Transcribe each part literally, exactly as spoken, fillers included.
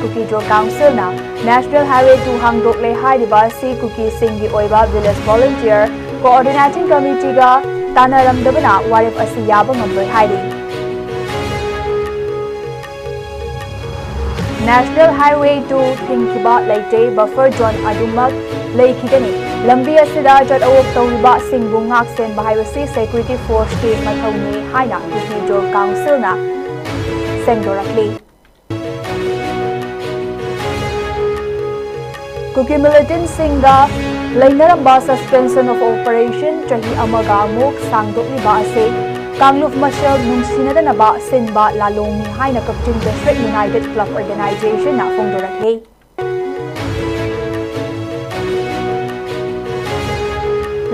ꯀꯨꯀꯤꯖꯣ ꯀꯥꯎꯟꯁꯤꯜꯅ National Highway two ꯍꯥꯡꯗꯣꯛꯂꯦ ꯍꯥꯏꯔꯤꯕ ꯑꯁꯤ ꯀꯨꯀꯤꯁꯤꯡꯒꯤ ꯑꯣꯏꯕ Village Volunteer Coordinating Committeeꯒ ꯇꯥꯟꯅꯔꯝꯗꯕꯅ ꯋꯥꯔꯦꯞ ꯑꯁꯤ ꯌꯥꯕ ꯉꯝꯂꯣꯏ ꯍꯥꯏꯔꯤ꯫ National Highway two ꯊꯤꯡꯈꯤꯕ ꯂꯩꯇꯦ, buffer zone ꯑꯗꯨꯃꯛ ꯂꯩꯈꯤꯒꯅꯤ꯫ ꯂꯝꯕꯤ ꯑꯁꯤꯗ ꯆꯠ ꯑꯋꯣꯛ ꯇꯧꯔꯤꯕꯁꯤꯡꯕꯨ ꯉꯥꯛ ꯁꯦꯟꯕ ꯍꯥꯏꯕꯁꯤ security forceꯀꯤ ꯃꯊꯧꯅꯤ ꯍꯥꯏꯅ ꯀꯨꯀꯤꯖꯣ ꯀꯥꯎꯟꯁꯤꯜꯅ ꯁꯦꯡꯗꯣꯔꯛꯂꯤ꯫ ꯀꯨꯀꯤ militantꯁꯤꯡꯒ ꯂꯩꯅꯔꯝꯕ suspension of operation ꯆꯍꯤ ꯑꯃꯒ ꯑꯃꯨꯛ ꯁꯥꯡꯗꯣꯛꯂꯤꯕ ꯑꯁꯤ ꯀꯥꯡꯂꯨꯞ ꯃꯁꯦꯜ ꯅꯨꯡꯁꯤꯅꯗꯅꯕ ꯁꯤꯟꯕ ꯂꯥꯂꯣꯡꯅꯤ ꯍꯥꯏꯅ ꯀꯛꯆꯤꯡ District United Club Organizationꯅ ꯐꯣꯡꯗꯣꯔꯛꯂꯤ꯫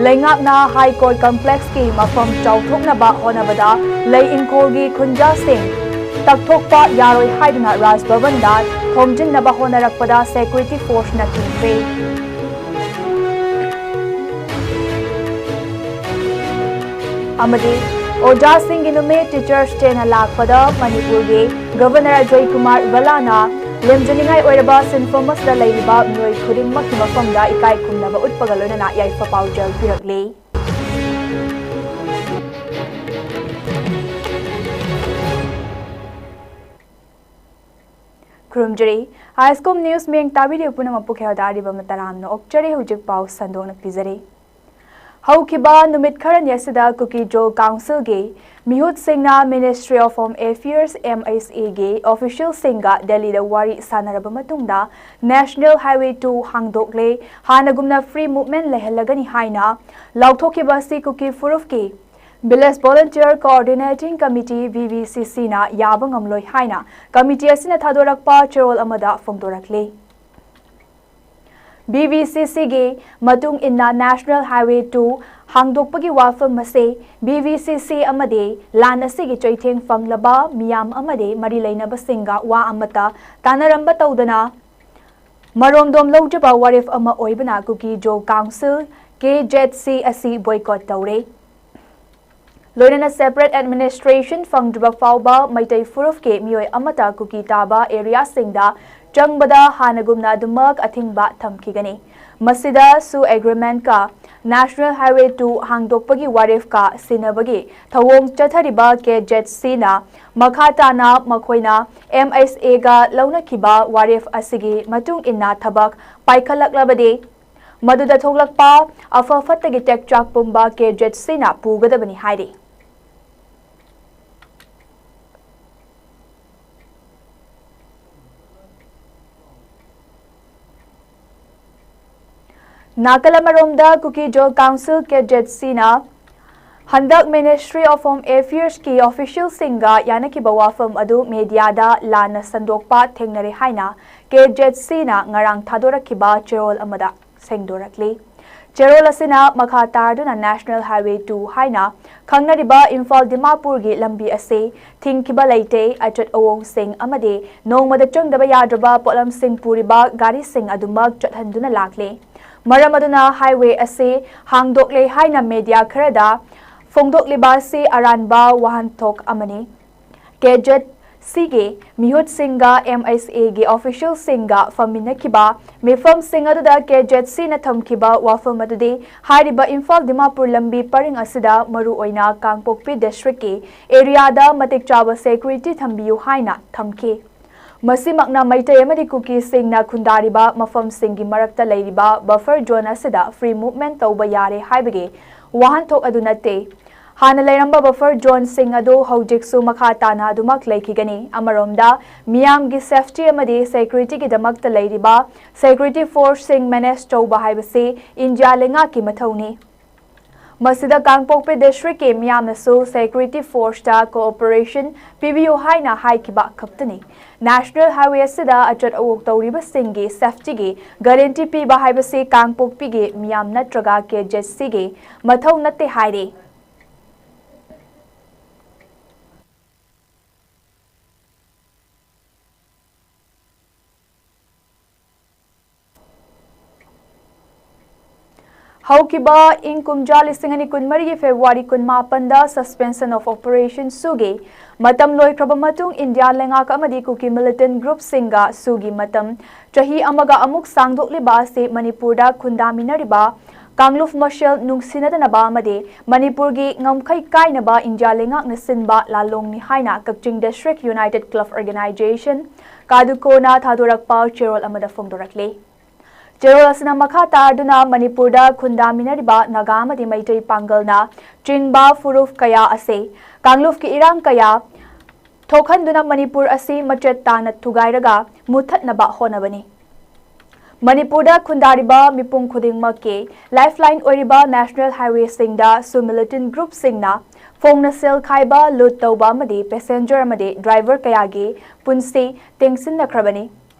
ꯂꯩꯉꯥꯛꯅ High Court complexꯀꯤ ꯃꯐꯝ ꯆꯥꯎꯊꯣꯛꯅꯕ ꯍꯣꯠꯅꯕꯗ ꯂꯩ ꯏꯪꯈꯣꯜꯒꯤ ꯈꯨꯟꯖꯥꯁꯤꯡ ꯇꯛꯊꯣꯛꯄ ꯌꯥꯔꯣꯏ ꯍꯥꯏꯗꯨꯅ Raj Bhavanꯗ ꯊꯣꯝꯖꯤꯟꯅꯕ ꯍꯣꯠꯅꯔꯛꯄꯗ security forceꯅ ꯊꯤꯡꯈ꯭ꯔꯦ꯫ ꯑꯃꯗꯤ ꯑꯣꯖꯥꯁꯤꯡꯒꯤ ꯅꯨꯃꯤꯠ Teachers Dayꯅ ꯂꯥꯛꯄꯗ ꯃꯅꯤꯄꯨꯔꯒꯤ Governor ꯑꯖꯣꯏ ꯀꯨꯃꯥꯔ ꯚꯜꯂꯥꯅ ꯂꯦꯝꯖꯅꯤꯡꯉꯥꯏ ꯑꯣꯏꯔꯕ ꯁꯤꯟꯐꯝ ꯑꯁꯤꯗ ꯂꯩꯔꯤꯕ ꯃꯤꯑꯣꯏ ꯈꯨꯗꯤꯡꯃꯛꯀꯤ ꯃꯐꯝꯗ ꯏꯀꯥꯏ ꯈꯨꯝꯅꯕ ꯎꯠꯄꯒ ꯂꯣꯏꯅꯅ ꯌꯥꯏꯐ ꯄꯥꯎꯖꯦꯜ ꯄꯤꯔꯛꯂꯤ꯫ ꯈꯨꯔꯨꯝꯖꯔꯤ꯫ High School News ꯃꯤꯌꯦꯡ ꯇꯥꯕꯤꯔꯤꯕ ꯄꯨꯝꯅꯃꯛꯄꯨ ꯈꯦꯜꯗꯥꯔꯤꯕ ꯃꯇꯔꯥꯝꯅ ꯑꯣꯛꯆꯔꯤ꯫ ꯍꯧꯖꯤꯛ ꯄꯥꯎ ꯁꯟꯗꯣꯛꯅ ꯄꯤꯖꯔꯤ꯫ ꯍꯧꯈꯤꯕ ꯅꯨꯃꯤꯠ ꯈꯔꯅꯤ ꯑꯁꯤꯗ ꯀꯨꯀꯤꯖꯣ ꯀꯥꯎꯟꯁꯤꯜꯒꯤ ꯃꯤꯍꯨꯠꯁꯤꯡꯅ Ministry of Home Affairs, MHAꯒꯤ officialꯁꯤꯡꯒ ꯗꯦꯜꯂꯤꯗ ꯋꯥꯔꯤ ꯁꯥꯟꯅꯔꯕ ꯃꯇꯨꯡꯗ National Highway two ꯍꯥꯡꯗꯣꯛꯂꯦ, ꯍꯥꯟꯅꯒꯨꯝꯅ free movement ꯂꯩꯍꯜꯂꯒꯅꯤ ꯍꯥꯏꯅ ꯂꯥꯎꯊꯣꯛꯈꯤꯕ ꯑꯁꯤ ꯀꯨꯀꯤ ꯐꯨꯔꯨꯞꯀꯤ Village Volunteer Coordinating Committee, VVCCꯅ ꯌꯥꯕ ꯉꯝꯂꯣꯏ ꯍꯥꯏꯅ committee ꯑꯁꯤꯅ ꯊꯥꯗꯣꯔꯛꯄ ꯆꯦꯔꯣꯜ ꯑꯃꯗ ꯐꯣꯡꯗꯣꯔꯛꯂꯤ꯫ VVCCꯒꯤ ꯃꯇꯨꯡ ꯏꯟꯅ National Highway two ꯍꯥꯡꯗꯣꯛꯄꯒꯤ ꯋꯥꯐꯝ ꯑꯁꯤ VVCC ꯑꯃꯗꯤ ꯂꯥꯟ ꯑꯁꯤꯒꯤ ꯆꯩꯊꯦꯡ ꯐꯪꯂꯕ ꯃꯤꯌꯥꯝ ꯑꯃꯗꯤ ꯃꯔꯤ ꯂꯩꯅꯕꯁꯤꯡꯒ ꯋꯥ ꯑꯃꯠꯇ ꯇꯥꯟꯅꯔꯝꯕ ꯇꯧꯗꯅ ꯃꯔꯣꯝꯗꯣꯝ ꯂꯧꯗ꯭ꯔꯤꯕ ꯋꯥꯔꯦꯞ ꯑꯃ ꯑꯣꯏꯕꯅ ꯀꯨꯀꯤꯖꯣ ꯀꯥꯎꯟꯁꯤꯜ, KZC ꯑꯁꯤ boycott ꯇꯧꯔꯦ꯫ ꯂꯣꯏꯅꯅ separate administration ꯐꯪꯗ꯭ꯔꯤꯕ ꯐꯥꯎꯕ ꯃꯩꯇꯩ ꯐꯨꯔꯨꯞꯀꯤ ꯃꯤꯑꯣꯏ ꯑꯃꯠꯇ ꯀꯨꯀꯤ ꯇꯥꯕ areaꯁꯤꯡꯗ ꯆꯪꯕꯗ ꯍꯥꯟꯅꯒꯨꯝꯅ ꯑꯗꯨꯃꯛ ꯑꯊꯤꯡꯕ ꯊꯝꯈꯤꯒꯅꯤ꯫ ꯃꯁꯤꯗꯁꯨ agreementꯀ National Highway two ꯍꯥꯡꯗꯣꯛꯄꯒꯤ ꯋꯥꯔꯦꯞꯀ ꯁꯤꯟꯅꯕꯒꯤ ꯊꯧꯑꯣꯡ ꯆꯠꯊꯔꯤꯕ KZCꯅ ꯃꯈꯥ ꯇꯥꯅ ꯃꯈꯣꯏꯅ MHAꯒ ꯂꯧꯅꯈꯤꯕ ꯋꯥꯔꯦꯞ ꯑꯁꯤꯒꯤ ꯃꯇꯨꯡ ꯏꯟꯅ ꯊꯕꯛ ꯄꯥꯏꯈꯠꯂꯛꯂꯕꯗꯤ, ꯃꯗꯨꯗ ꯊꯣꯛꯂꯛꯄ ꯑꯐ ꯐꯠꯇꯒꯤ ꯇꯦꯛꯆꯥꯛ ꯄꯨꯝꯕ KZCꯅ ꯄꯨꯒꯗꯕꯅꯤ ꯍꯥꯏꯔꯤ꯫ ꯅꯥꯀꯜ ꯑꯃꯔꯣꯝꯗ, ꯀꯨꯀꯤꯖꯣꯜ ꯀꯥꯎꯟꯁꯤꯜ, KZCꯅ ꯍꯟꯗꯛ Ministry of Home Affairsꯀꯤ officialꯁꯤꯡꯒ ꯌꯥꯅꯈꯤꯕ ꯋꯥꯐꯝ ꯑꯗꯨ mediaꯗ ꯂꯥꯟꯅ ꯁꯟꯗꯣꯛꯄ ꯊꯦꯡꯅꯔꯦ ꯍꯥꯏꯅ KZCꯅ ꯉꯔꯥꯡ ꯊꯥꯗꯣꯔꯛꯈꯤꯕ ꯆꯦꯔꯣꯜ ꯑꯃꯗ ꯁꯦꯡꯗꯣꯔꯛꯂꯤ꯫ ꯆꯦꯔꯣꯜ ꯑꯁꯤꯅ ꯃꯈꯥ ꯇꯥꯗꯨꯅ National Highway two ꯍꯥꯏꯅ ꯈꯪꯅꯔꯤꯕ ꯏꯝꯐꯥꯜ ꯗꯤꯃꯥꯄꯨꯔꯒꯤ ꯂꯝꯕꯤ ꯑꯁꯤ ꯊꯤꯡꯈꯤꯕ ꯂꯩꯇꯦ, ꯑꯆꯠ ꯑꯋꯣꯡꯁꯤꯡ ꯑꯃꯗꯤ ꯅꯣꯡꯃꯗ ꯆꯪꯗꯕ ꯌꯥꯗ꯭ꯔꯕ ꯄꯣꯠꯂꯝꯁꯤꯡ ꯄꯨꯔꯤꯕ ꯒꯥꯔꯤꯁꯤꯡ ꯑꯗꯨꯃꯛ ꯆꯠꯍꯟꯗꯨꯅ ꯂꯥꯛꯂꯤ꯫ ꯃꯔꯝ ꯑꯗꯨꯅ highway ꯑꯁꯤ ꯍꯥꯡꯗꯣꯛꯂꯦ ꯍꯥꯏꯅ media ꯈꯔꯗ ꯐꯣꯡꯗꯣꯛꯂꯤꯕ ꯑꯁꯤ ꯑꯔꯥꯟꯕ ꯋꯥꯍꯟꯊꯣꯛ ꯑꯃꯅꯤ꯫ KZCꯒꯤ ꯃꯤꯍꯨꯠꯁꯤꯡꯒ MHAꯒꯤ officialꯁꯤꯡꯒ ꯐꯝꯃꯤꯟꯅꯈꯤꯕ ꯃꯤꯐꯝꯁꯤꯡ ꯑꯗꯨꯗ KZCꯅ ꯊꯝꯈꯤꯕ ꯋꯥꯐꯝ ꯑꯗꯨꯗꯤ ꯍꯥꯏꯔꯤꯕ ꯏꯝꯐꯥꯜ ꯗꯤꯃꯥꯄꯨꯔ ꯂꯝꯕꯤ ꯄꯔꯤꯡ ꯑꯁꯤꯗ ꯃꯔꯨꯑꯣꯏꯅ ꯀꯥꯡꯄꯣꯛꯄꯤ districtꯀꯤ areaꯗ ꯃꯇꯤꯛ ꯆꯥꯕ security ꯊꯝꯕꯤꯌꯨ ꯍꯥꯏꯅ ꯊꯝꯈꯤ꯫ ꯃꯁꯤꯃꯛꯅ ꯃꯩꯇꯩ ꯑꯃꯗꯤ ꯀꯨꯀꯤꯁꯤꯡꯅ ꯈꯨꯟꯗꯥꯔꯤꯕ ꯃꯐꯝꯁꯤꯡꯒꯤ ꯃꯔꯛꯇ ꯂꯩꯔꯤꯕ buffer zone ꯑꯁꯤꯗ free movement ꯇꯧꯕ ꯌꯥꯔꯦ ꯍꯥꯏꯕꯒꯤ ꯋꯥꯍꯟꯊꯣꯛ ꯑꯗꯨ ꯅꯠꯇꯦ꯫ ꯍꯥꯟꯅ ꯂꯩꯔꯝꯕ buffer zoneꯁꯤꯡ ꯑꯗꯨ ꯍꯧꯖꯤꯛꯁꯨ ꯃꯈꯥ ꯇꯥꯅ ꯑꯗꯨꯃꯛ ꯂꯩꯈꯤꯒꯅꯤ꯫ ꯑꯃꯔꯣꯝꯗ, ꯃꯤꯌꯥꯝꯒꯤ safety ꯑꯃꯗꯤ securityꯒꯤꯗꯃꯛꯇ ꯂꯩꯔꯤꯕ security forceꯁꯤꯡ manage ꯇꯧꯕ ꯍꯥꯏꯕꯁꯤ ꯏꯟꯗꯤꯌꯥ ꯂꯩꯉꯥꯛꯀꯤ ꯃꯊꯧꯅꯤ꯫ ꯃꯁꯤꯗ ꯀꯥꯡꯄꯣꯛꯄꯤ districtꯀꯤ ꯃꯤꯌꯥꯝꯅꯁꯨ security forceꯇ cooperation ꯄꯤꯕꯤꯌꯨ ꯍꯥꯏꯅ ꯍꯥꯏꯈꯤꯕ ꯈꯛꯇꯅꯤ꯫ National Highway ꯑꯁꯤꯗ ꯑꯆꯠ ꯑꯋꯣꯛ ꯇꯧꯔꯤꯕꯁꯤꯡꯒꯤ safetyꯒꯤ guarantee ꯄꯤꯕ ꯍꯥꯏꯕꯁꯤ ꯀꯥꯡꯄꯣꯛꯄꯤꯒꯤ ꯃꯤꯌꯥꯝ ꯅꯠꯇ꯭ꯔꯒ KZCꯒꯤ ꯃꯊꯧ ꯅꯠꯇꯦ ꯍꯥꯏꯔꯤ꯫ ꯍꯧꯈꯤꯕ ꯏꯪ ꯀꯨꯝꯖꯥ ꯂꯤꯁꯤꯡ ꯑꯅꯤ ꯀꯨꯟꯃꯔꯤꯒꯤ ꯐꯦꯕ꯭ꯔꯨꯋꯥꯔꯤ ꯀꯨꯟꯃꯥꯄꯟꯗ Suspension of Operation ꯁꯨꯒꯤ ꯃꯇꯝ ꯂꯣꯏꯈ꯭ꯔꯕ ꯃꯇꯨꯡ ꯏꯟꯗꯤꯌꯥ ꯂꯩꯉꯥꯛ ꯑꯃꯗꯤ ꯀꯨꯀꯤ militant groupꯁꯤꯡꯒ ꯁꯨꯒꯤ ꯃꯇꯝ ꯆꯍꯤ ꯑꯃꯒ ꯑꯃꯨꯛ ꯁꯥꯡꯗꯣꯛꯂꯤꯕ ꯑꯁꯤ ꯃꯅꯤꯄꯨꯔꯗ ꯈꯨꯟꯗꯥꯃꯤꯟꯅꯔꯤꯕ ꯀꯥꯡꯂꯨꯞ ꯃꯁꯦꯜ ꯅꯨꯡꯁꯤꯅꯗꯅꯕ ꯑꯃꯗꯤ ꯃꯅꯤꯄꯨꯔꯒꯤ ꯉꯝꯈꯩ ꯀꯥꯏꯅꯕ ꯏꯟꯗꯤꯌꯥ ꯂꯩꯉꯥꯛꯅ ꯁꯤꯟꯕ ꯂꯥꯜꯂꯣꯡꯅꯤ ꯍꯥꯏꯅ ꯀꯛꯆꯤꯡ District United Club Organisation, ꯀꯥꯗꯨꯀꯣꯅ ꯊꯥꯗꯣꯔꯛꯄ ꯆꯦꯔꯣꯜ ꯑꯃꯗ ꯐꯣꯡꯗꯣꯔꯛꯂꯤ꯫ ꯆꯦꯔꯣꯜ ꯑꯁꯤꯅ ꯃꯈꯥ ꯇꯥꯗꯨꯅ ꯃꯅꯤꯄꯨꯔꯗ ꯈꯨꯟꯗꯥꯃꯤꯟꯅꯔꯤꯕ ꯅꯥꯒꯥ ꯑꯃꯗꯤ ꯃꯩꯇꯩ ꯄꯥꯡꯒꯜꯅ ꯆꯤꯡꯕ ꯐꯨꯔꯨꯞ ꯀꯌꯥ ꯑꯁꯤ ꯀꯥꯡꯂꯨꯞꯀꯤ ꯏꯔꯥꯡ ꯀꯌꯥ ꯊꯣꯛꯍꯟꯗꯨꯅ ꯃꯅꯤꯄꯨꯔ ꯑꯁꯤ ꯃꯆꯦꯠ ꯇꯥꯅ ꯊꯨꯒꯥꯏꯔꯒ ꯃꯨꯠꯊꯠꯅꯕ ꯍꯣꯠꯅꯕꯅꯤ꯫ ꯃꯅꯤꯄꯨꯔꯗ ꯈꯨꯟꯗꯥꯔꯤꯕ ꯃꯤꯄꯨꯝ ꯈꯨꯗꯤꯡꯃꯛꯀꯤ lifeline ꯑꯣꯏꯔꯤꯕ national highwayꯁꯤꯡꯗ ꯁꯨ militant groupꯁꯤꯡꯅ ꯐꯣꯡꯅ ꯁꯦꯜ ꯈꯥꯏꯕ, ꯂꯨꯠ ꯇꯧꯕ ꯑꯃꯗꯤ passenger ꯑꯃꯗꯤ driver ꯀꯌꯥꯒꯤ ꯄꯨꯟꯁꯤ ꯇꯦꯡꯁꯤꯟꯅꯈ꯭ꯔꯕꯅꯤ꯫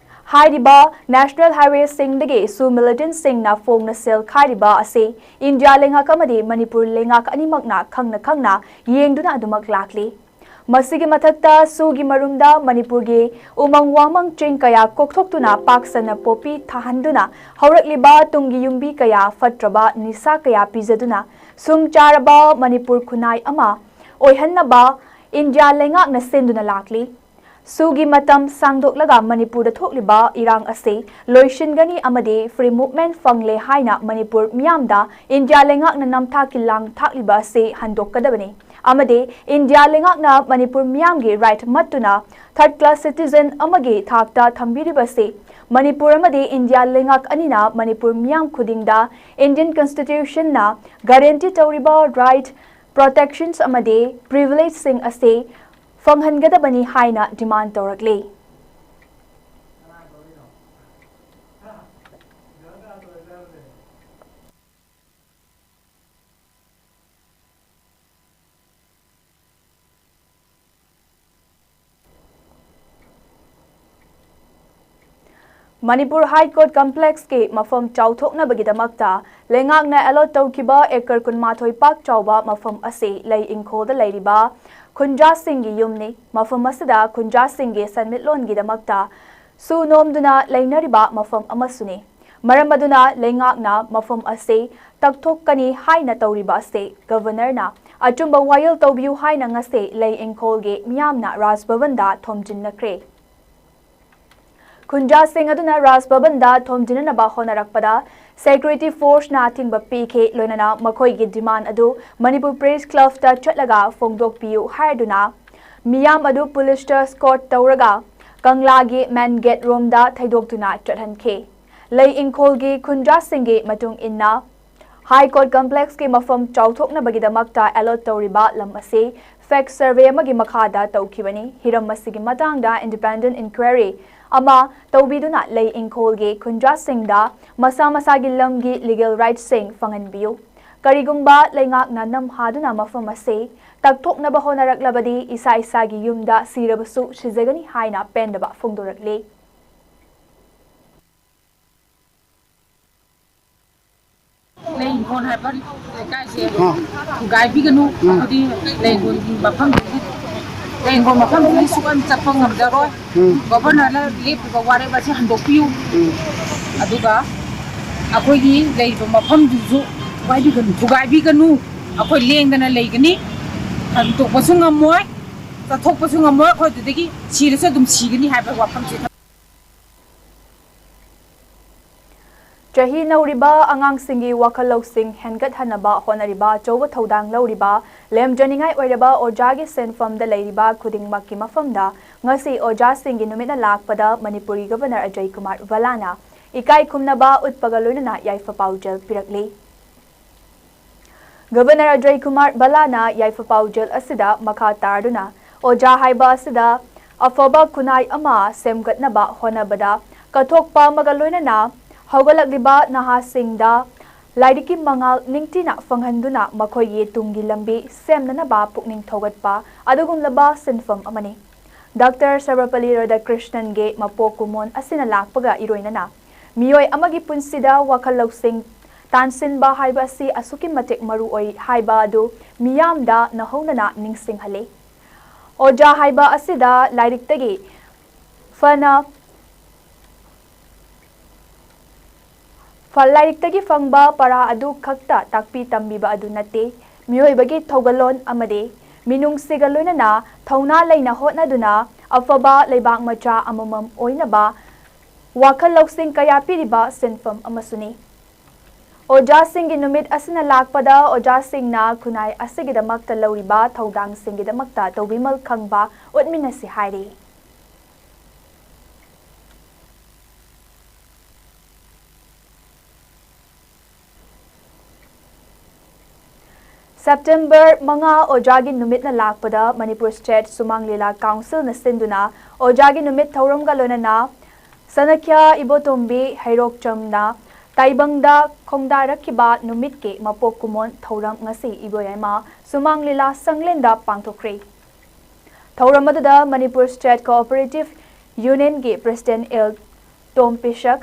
ꯍꯥꯏꯔꯤꯕ national highwayꯁꯤꯡꯗꯒꯤ ꯁꯨ militantꯁꯤꯡꯅ ꯐꯣꯡꯅ ꯁꯦꯜ ꯈꯥꯏꯔꯤꯕ ꯑꯁꯤ ꯏꯟꯗꯤꯌꯥ ꯂꯩꯉꯥꯛ ꯑꯃꯗꯤ ꯃꯅꯤꯄꯨꯔ ꯂꯩꯉꯥꯛ ꯑꯅꯤꯃꯛꯅ ꯈꯪꯅ ꯈꯪꯅ ꯌꯦꯡꯗꯨꯅ ꯑꯗꯨꯃꯛ ꯂꯥꯛꯂꯤ꯫ ꯃꯁꯤꯒꯤ ꯃꯊꯛꯇ ꯁꯨꯒꯤ ꯃꯔꯨꯝꯗ ꯃꯅꯤꯄꯨꯔꯒꯤ ꯎꯃꯪ ꯋꯥꯃꯪ ꯆꯤꯡ ꯀꯌꯥ ꯀꯣꯛꯊꯣꯛꯇꯨꯅ ꯄꯥꯛ ꯁꯟꯅ ꯄꯣꯄꯤ ꯊꯥꯍꯟꯗꯨꯅ ꯍꯧꯔꯛꯂꯤꯕ ꯇꯨꯡꯒꯤ ꯌꯨꯝꯕꯤ ꯀꯌꯥ ꯐꯠꯇ꯭ꯔꯕ ꯅꯤꯁꯥ ꯀꯌꯥ ꯄꯤꯖꯗꯨꯅ ꯁꯨꯝ ꯆꯥꯔꯕ ꯃꯅꯤꯄꯨꯔ ꯈꯨꯟꯅꯥꯏ ꯑꯃ ꯑꯣꯏꯍꯟꯅꯕ ꯏꯟꯗꯤꯌꯥ ꯂꯩꯉꯥꯛꯅ ꯁꯤꯟꯗꯨꯅ ꯂꯥꯛꯂꯤ꯫ ꯁꯨꯒꯤ ꯃꯇꯝ ꯁꯥꯡꯗꯣꯛꯂꯒ ꯃꯅꯤꯄꯨꯔꯗ ꯊꯣꯛꯂꯤꯕ ꯏꯔꯥꯡ ꯑꯁꯤ ꯂꯣꯏꯁꯤꯟꯒꯅꯤ ꯑꯃꯗꯤ free movement ꯐꯪꯂꯦ ꯍꯥꯏꯅ ꯃꯅꯤꯄꯨꯔ ꯃꯤꯌꯥꯝꯗ ꯏꯟꯗꯤꯌꯥ ꯂꯩꯉꯥꯛꯅ ꯅꯝꯊꯥꯛꯀꯤ ꯂꯥꯡ ꯊꯥꯛꯂꯤꯕ ꯑꯁꯤ ꯍꯟꯗꯣꯛꯀꯗꯕꯅꯤ ꯑꯃꯗꯤ ꯏꯟꯗꯤꯌꯥ ꯂꯩꯉꯥꯛꯅ ꯃꯅꯤꯄꯨꯔ ꯃꯤꯌꯥꯝꯒꯤ right ꯃꯠꯇꯨꯅ third class citizen ꯑꯃꯒꯤ ꯊꯥꯛꯇ ꯊꯝꯕꯤꯔꯤꯕꯁꯤ ꯃꯅꯤꯄꯨꯔ ꯑꯃꯗꯤ ꯏꯟꯗꯤꯌꯥ ꯂꯩꯉꯥꯛ ꯑꯅꯤꯅ ꯃꯅꯤꯄꯨꯔ ꯃꯤꯌꯥꯝ ꯈꯨꯗꯤꯡꯗ Indian Constitutionꯅ guarantee ꯇꯧꯔꯤꯕ right, protections ꯑꯃꯗꯤ privilegeꯁꯤꯡ ꯑꯁꯤ ꯐꯪꯍꯟꯒꯗꯕꯅꯤ ꯍꯥꯏꯅ demand ꯇꯧꯔꯛꯂꯤ꯫ ꯃꯅꯤꯄꯨꯔ High Court complexꯀꯤ ꯃꯐꯝ ꯆꯥꯎꯊꯣꯛꯅꯕꯒꯤꯗꯃꯛꯇ ꯂꯩꯉꯥꯛꯅ allot ꯇꯧꯈꯤꯕ acre ꯀꯨꯟꯃꯥꯊꯣꯏ ꯄꯥꯛ ꯆꯥꯎꯕ ꯃꯐꯝ ꯑꯁꯤ ꯂꯩ ꯏꯪꯈꯣꯜꯗ ꯂꯩꯔꯤꯕ ꯈꯨꯟꯖꯥꯁꯤꯡꯒꯤ ꯌꯨꯝꯅꯤ꯫ ꯃꯐꯝ ꯑꯁꯤꯗ ꯈꯨꯟꯖꯥꯁꯤꯡꯒꯤ ꯁꯦꯟꯃꯤꯠꯂꯣꯟꯒꯤꯗꯃꯛꯇ ꯁꯨ ꯅꯣꯝꯗꯨꯅ ꯂꯩꯅꯔꯤꯕ ꯃꯐꯝ ꯑꯃꯁꯨꯅꯤ꯫ ꯃꯔꯝ ꯑꯗꯨꯅ ꯂꯩꯉꯥꯛꯅ ꯃꯐꯝ ꯑꯁꯤ ꯇꯛꯊꯣꯛꯀꯅꯤ ꯍꯥꯏꯅ ꯇꯧꯔꯤꯕ ꯑꯁꯤ ꯒꯕꯔꯅꯔꯅ ꯑꯆꯨꯝꯕ ꯋꯥꯌꯦꯜ ꯇꯧꯕꯤꯌꯨ ꯍꯥꯏꯅ ꯉꯁꯤ ꯂꯩ ꯏꯪꯈꯣꯜꯒꯤ ꯃꯤꯌꯥꯝꯅ ꯔꯥꯖ ꯚꯕꯟꯗ ꯊꯣꯝꯖꯤꯟꯅꯈ꯭ꯔꯦ꯫ ꯈꯨꯟꯖꯥꯁꯤꯡ ꯑꯗꯨꯅ ꯔꯥꯖ ꯚꯕꯟꯗ ꯊꯣꯝꯖꯤꯟꯅꯅꯕ ꯍꯣꯠꯅꯔꯛꯄꯗ security forceꯅ ꯑꯊꯤꯡꯕ ꯄꯤꯈꯤ꯫ ꯂꯣꯏꯅꯅ ꯃꯈꯣꯏꯒꯤ demand ꯑꯗꯨ ꯃꯅꯤꯄꯨꯔ Press Clubꯇ ꯆꯠꯂꯒ ꯐꯣꯡꯗꯣꯛꯄꯤꯌꯨ ꯍꯥꯏꯗꯨꯅ ꯃꯤꯌꯥꯝ ꯑꯗꯨ ꯄꯨꯂꯤꯁꯇ escort ꯇꯧꯔꯒ ꯀꯪꯂꯥꯒꯤ main gate ꯔꯣꯝꯗ ꯊꯩꯗꯣꯛꯇꯨꯅ ꯆꯠꯍꯟꯈꯤ꯫ ꯂꯩ ꯏꯪꯈꯣꯜꯒꯤ ꯈꯨꯟꯖꯥꯁꯤꯡꯒꯤ ꯃꯇꯨꯡ ꯏꯟꯅ High Court complexꯀꯤ ꯃꯐꯝ ꯆꯥꯎꯊꯣꯛꯅꯕꯒꯤꯗꯃꯛꯇ allot ꯇꯧꯔꯤꯕ ꯂꯝ ꯑꯁꯤ fact survey ꯑꯃꯒꯤ ꯃꯈꯥꯗ ꯇꯧꯈꯤꯕꯅꯤ꯫ ꯍꯤꯔꯝ ꯑꯁꯤꯒꯤ ꯃꯇꯥꯡꯗ independent inquiry ꯑꯃ ꯇꯧꯕꯤꯗꯨꯅ ꯂꯩ ꯏꯪꯈꯣꯜꯒꯤ ꯈꯨꯟꯖꯥꯁꯤꯡꯗ ꯃꯁꯥ ꯃꯁꯥꯒꯤ ꯂꯝꯒꯤ legal rightꯁꯤꯡ ꯐꯪꯍꯟꯕꯤꯌꯨ꯫ ꯀꯔꯤꯒꯨꯝꯕ ꯂꯩꯉꯥꯛꯅ ꯅꯝꯍꯥꯗꯨꯅ ꯃꯐꯝ ꯑꯁꯤ ꯇꯛꯊꯣꯛꯅꯕ ꯍꯣꯠꯅꯔꯛꯂꯕꯗꯤ ꯏꯁꯥ ꯏꯁꯥꯒꯤ ꯌꯨꯝꯗ ꯁꯤꯔꯕꯁꯨ ꯁꯤꯖꯒꯅꯤ ꯍꯥꯏꯅ ꯄꯦꯟꯗꯕ ꯐꯣꯡꯗꯣꯔꯛꯂꯤ꯫ ꯂꯩ ꯏꯪꯈꯣꯜ ꯍꯥꯏꯕ ꯂꯩꯀꯥꯏꯁꯦ ꯑꯥ꯫ ꯊꯨꯒꯥꯏꯕꯤꯒꯅꯨ꯫ ꯎꯝ꯫ ꯑꯗꯨꯗꯤ ꯂꯩ ꯏꯪꯈꯣꯜꯒꯤ ꯃꯐꯝꯗꯨꯗꯤ, ꯂꯩ ꯏꯪꯈꯣꯜ ꯃꯐꯝꯗꯨꯗꯤ ꯁꯨꯛꯍꯟ ꯆꯠꯄ ꯉꯝꯖꯔꯣꯏ꯫ ꯎꯝ꯫ ꯒꯣꯚꯔꯅꯔꯅ ꯂꯦꯞꯄꯤꯕ ꯋꯥꯔꯦꯞ ꯑꯁꯤ ꯍꯟꯗꯣꯛꯄꯤꯌꯨ꯫ ꯎꯝ꯫ ꯑꯗꯨꯒ ꯑꯩꯈꯣꯏꯒꯤ ꯂꯩꯔꯤꯕ ꯃꯐꯝꯗꯨꯁꯨ ꯊꯨꯒꯥꯏꯕꯤꯒꯅꯨ, ꯊꯨꯒꯥꯏꯕꯤꯒꯅꯨ꯫ ꯑꯩꯈꯣꯏ ꯂꯦꯡꯗꯅ ꯂꯩꯒꯅꯤ, ꯍꯟꯗꯣꯛꯄꯁꯨ ꯉꯝꯃꯣꯏ, ꯆꯠꯊꯣꯛꯄꯁꯨ ꯉꯝꯃꯣꯏ꯫ ꯑꯩꯈꯣꯏ ꯑꯗꯨꯗꯒꯤ ꯁꯤꯔꯁꯨ ꯑꯗꯨꯝ ꯁꯤꯒꯅꯤ ꯍꯥꯏꯕ ꯋꯥꯐꯝꯁꯦ ꯆꯍꯤ ꯅꯧꯔꯤꯕ ꯑꯉꯥꯡꯁꯤꯡꯒꯤ ꯋꯥꯈꯜ ꯂꯧꯁꯤꯡ ꯍꯦꯟꯒꯠꯍꯟꯅꯕ ꯍꯣꯠꯅꯔꯤꯕ ꯑꯆꯧꯕ ꯊꯧꯗꯥꯡ ꯂꯧꯔꯤꯕ ꯂꯦꯝꯖꯅꯤꯡꯉꯥꯏ ꯑꯣꯏꯔꯕ ꯑꯣꯖꯥꯒꯤ ꯁꯤꯟꯐꯝꯗ ꯂꯩꯔꯤꯕ ꯈꯨꯗꯤꯡꯃꯛꯀꯤ ꯃꯐꯝꯗ ꯉꯁꯤ ꯑꯣꯖꯥꯁꯤꯡꯒꯤ ꯅꯨꯃꯤꯠꯅ ꯂꯥꯛꯄꯗ ꯃꯅꯤꯄꯨꯔꯒꯤ ꯒꯕꯔꯅꯔ ꯑꯖꯌ ꯀꯨꯃꯥꯔ ꯚꯜꯂꯥꯅ ꯏꯀꯥꯏ ꯈꯨꯝꯅꯕ ꯎꯠꯄꯒ ꯂꯣꯏꯅꯅ ꯌꯥꯏꯐ ꯄꯥꯎꯖꯦꯜ ꯄꯤꯔꯛꯂꯤ꯫ ꯒꯕꯔꯅꯔ ꯑꯖꯌ ꯀꯨꯃꯥꯔ ꯚꯜꯂꯥꯅ ꯌꯥꯏꯐ ꯄꯥꯎꯖꯦꯜ ꯑꯁꯤꯗ ꯃꯈꯥ ꯇꯥꯔꯗꯨꯅ ꯑꯣꯖꯥ ꯍꯥꯏꯕ ꯑꯁꯤꯗ ꯑꯐꯕ ꯈꯨꯟꯅꯥꯏ ꯑꯃ ꯁꯦꯝꯒꯠꯅꯕ ꯍꯣꯠꯅꯕꯗ ꯀꯠꯊꯣꯛꯄ ꯑꯃꯒ ꯂꯣꯏꯅꯅ ꯍꯧꯒꯠꯂꯛꯂꯤꯕ ꯅꯍꯥꯁꯤꯡꯗ ꯂꯥꯏꯔꯤꯛꯀꯤ ꯃꯉꯥꯜ ꯅꯤꯡꯊꯤꯅ ꯐꯪꯍꯟꯗꯨꯅ ꯃꯈꯣꯏꯒꯤ ꯇꯨꯡꯒꯤ ꯂꯝꯕꯤ ꯁꯦꯝꯅꯅꯕ ꯄꯨꯛꯅꯤꯡ ꯊꯧꯒꯠꯄ ꯑꯗꯨꯒꯨꯝꯂꯕ ꯁꯤꯟꯐꯝ ꯑꯃꯅꯤ꯫ ꯗꯥꯛꯇꯔ ꯁꯔꯕꯄꯜꯂꯤ ꯔꯥꯙꯥꯀ꯭ꯔꯤꯁꯅꯟꯒꯤ ꯃꯄꯣꯛ ꯀꯨꯝꯑꯣꯟ ꯑꯁꯤꯅ ꯂꯥꯛꯄꯒ ꯏꯔꯣꯏꯅꯅ ꯃꯤꯑꯣꯏ ꯑꯃꯒꯤ ꯄꯨꯟꯁꯤꯗ ꯋꯥꯈꯜ ꯂꯧꯁꯤꯡ ꯇꯥꯟꯁꯤꯟꯕ ꯍꯥꯏꯕ ꯑꯁꯤ ꯑꯁꯨꯛꯀꯤ ꯃꯇꯤꯛ ꯃꯔꯨ ꯑꯣꯏ ꯍꯥꯏꯕ ꯑꯗꯨ ꯃꯤꯌꯥꯝꯗ ꯅꯧꯍꯧꯅꯅ ꯅꯤꯡꯁꯤꯡꯍꯜꯂꯤ꯫ ꯑꯣꯖꯥ ꯍꯥꯏꯕ ꯑꯁꯤꯗ ꯂꯥꯏꯔꯤꯛꯇꯒꯤ ꯐꯅ ꯂꯥꯏꯔꯤꯛꯇꯒꯤ ꯐꯪꯕ ꯄꯔꯥ ꯑꯗꯨ ꯈꯛꯇ ꯇꯥꯛꯄꯤ ꯇꯝꯕꯤꯕ ꯑꯗꯨ ꯅꯠꯇꯦ꯫ ꯃꯤꯑꯣꯏꯕꯒꯤ ꯊꯧꯒꯜꯂꯣꯟ ꯑꯃꯗꯤ ꯃꯤꯅꯨꯡꯁꯤꯒ ꯂꯣꯏꯅꯅ ꯊꯧꯅꯥ ꯂꯩꯅ ꯍꯣꯠꯅꯗꯨꯅ ꯑꯐꯕ ꯂꯩꯕꯥꯛ ꯃꯆꯥ ꯑꯃꯃꯝ ꯑꯣꯏꯅꯕ ꯋꯥꯈꯜ ꯂꯧꯁꯤꯡ ꯀꯌꯥ ꯄꯤꯔꯤꯕ ꯁꯤꯟꯐꯝ ꯑꯃꯁꯨꯅꯤ꯫ ꯑꯣꯖꯥꯁꯤꯡꯒꯤ ꯅꯨꯃꯤꯠ ꯑꯁꯤꯅ ꯂꯥꯛꯄꯗ ꯑꯣꯖꯥꯁꯤꯡꯅ ꯈꯨꯟꯅꯥꯏ ꯑꯁꯤꯒꯤꯗꯃꯛꯇ ꯂꯧꯔꯤꯕ ꯊꯧꯗꯥꯡꯁꯤꯡꯒꯤꯗꯃꯛꯇ ꯇꯧꯕꯤꯃꯜ ꯈꯪꯕ ꯎꯠꯃꯤꯟꯅꯁꯤ ꯍꯥꯏꯔꯤ꯫ ꯁꯦꯞꯇꯦꯝꯕꯔ ꯃꯉꯥ ꯑꯣꯖꯥꯒꯤ ꯅꯨꯃꯤꯠꯅ ꯂꯥꯛꯄꯗ ꯃꯅꯤꯄꯨꯔ ꯁ꯭ꯇꯦꯠ ꯁꯨꯃꯥꯡ ꯂꯤꯂꯥ ꯀꯥꯎꯟꯁꯤꯜꯅ ꯁꯤꯟꯗꯨꯅ ꯑꯣꯖꯥꯒꯤ ꯅꯨꯃꯤꯠ ꯊꯧꯔꯝꯒ ꯂꯣꯏꯅꯅ ꯁꯅꯈ꯭ꯌꯥ ꯏꯕꯣꯇꯣꯝꯕꯤ ꯍꯩꯔꯣꯛꯆꯝꯅ ꯇꯥꯏꯕꯪꯗ ꯈꯣꯡꯗꯥꯔꯛꯈꯤꯕ ꯅꯨꯃꯤꯠꯀꯤ ꯃꯄꯣꯛ ꯀꯨꯝꯑꯣꯟ ꯊꯧꯔꯝ ꯉꯁꯤ ꯏꯕꯣꯌꯥꯏꯃ ꯁꯨꯃꯥꯡ ꯂꯤꯂꯥ ꯁꯪꯂꯦꯟꯗ ꯄꯥꯡꯊꯣꯛꯈ꯭ꯔꯦ꯫ ꯊꯧꯔꯝ ꯑꯗꯨꯗ ꯃꯅꯤꯄꯨꯔ ꯁ꯭ꯇꯦꯠ ꯀꯣꯑꯣꯄꯔꯦꯇꯤꯚ ꯌꯨꯅꯤꯌꯟꯒꯤ ꯄ꯭ꯔꯦꯁꯤꯗꯦꯟꯠ ꯑꯦꯜ ꯇꯣꯝ ꯄꯤꯁꯛ,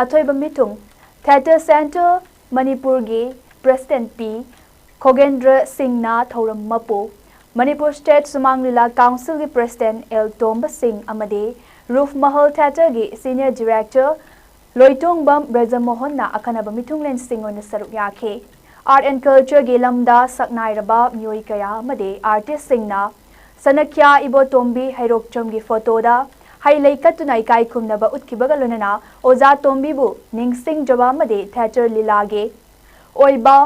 ꯑꯊꯣꯏꯕ ꯃꯤꯊꯨꯡ, ꯊꯤꯌꯦꯇꯔ ꯁꯦꯟꯇꯔ ꯃꯅꯤꯄꯨꯔꯒꯤ ꯄ꯭ꯔꯦꯁꯤꯗꯦꯟꯠ ꯄꯤ ꯈꯣꯒꯦꯟꯗ꯭ꯔ ꯁꯤꯡꯅ ꯊꯧꯔꯝ ꯃꯄꯨ, ꯃꯅꯤꯄꯨꯔ ꯁ꯭ꯇꯦꯠ ꯁꯨꯃꯥꯡ ꯂꯤꯂꯥ ꯀꯥꯎꯟꯁꯤꯜꯒꯤ ꯄ꯭ꯔꯦꯁꯤꯗꯦꯟꯠ ꯑꯦꯜ ꯇꯣꯝꯕ ꯁꯤꯡ ꯑꯃꯗꯤ ꯔꯨꯐ ꯃꯍꯜ ꯊꯤꯌꯦꯇꯔꯒꯤ ꯁꯤꯅꯤꯌꯔ ꯗꯤꯔꯦꯛꯇꯔ ꯂꯣꯏꯇꯣꯡꯕꯝ ꯕ꯭ꯔꯖꯃꯣꯍꯟꯅ ꯑꯈꯟꯅꯕ ꯃꯤꯊꯨꯡꯂꯦꯟꯁꯤꯡ ꯑꯣꯏꯅ ꯁꯔꯨꯛ ꯌꯥꯈꯤ꯫ ꯑꯥꯔꯠ ꯑꯦꯟ ꯀꯜꯆꯔꯒꯤ ꯂꯝꯗ ꯁꯛꯅꯥꯏꯔꯕ ꯃꯤꯑꯣꯏ ꯀꯌꯥ ꯑꯃꯗꯤ ꯑꯥꯔꯇꯤꯁꯁꯤꯡꯅ ꯁꯅꯈ꯭ꯌꯥ ꯏꯕꯣꯇꯣꯝꯕꯤ ꯍꯩꯔꯣꯛꯆꯝꯒꯤ ꯐꯣꯇꯣꯗ ꯍꯩ ꯂꯩ ꯀꯠꯇꯨꯅ ꯏꯀꯥꯏ ꯈꯨꯝꯅꯕ ꯎꯠꯈꯤꯕꯒ ꯂꯣꯏꯅꯅ ꯑꯣꯖꯥ ꯇꯣꯝꯕꯤꯕꯨ ꯅꯤꯡꯁꯤꯡꯖꯕ ꯑꯃꯗꯤ ꯊꯤꯌꯦꯇꯔ ꯂꯤꯂꯥꯒꯤ ꯑꯣꯏꯕ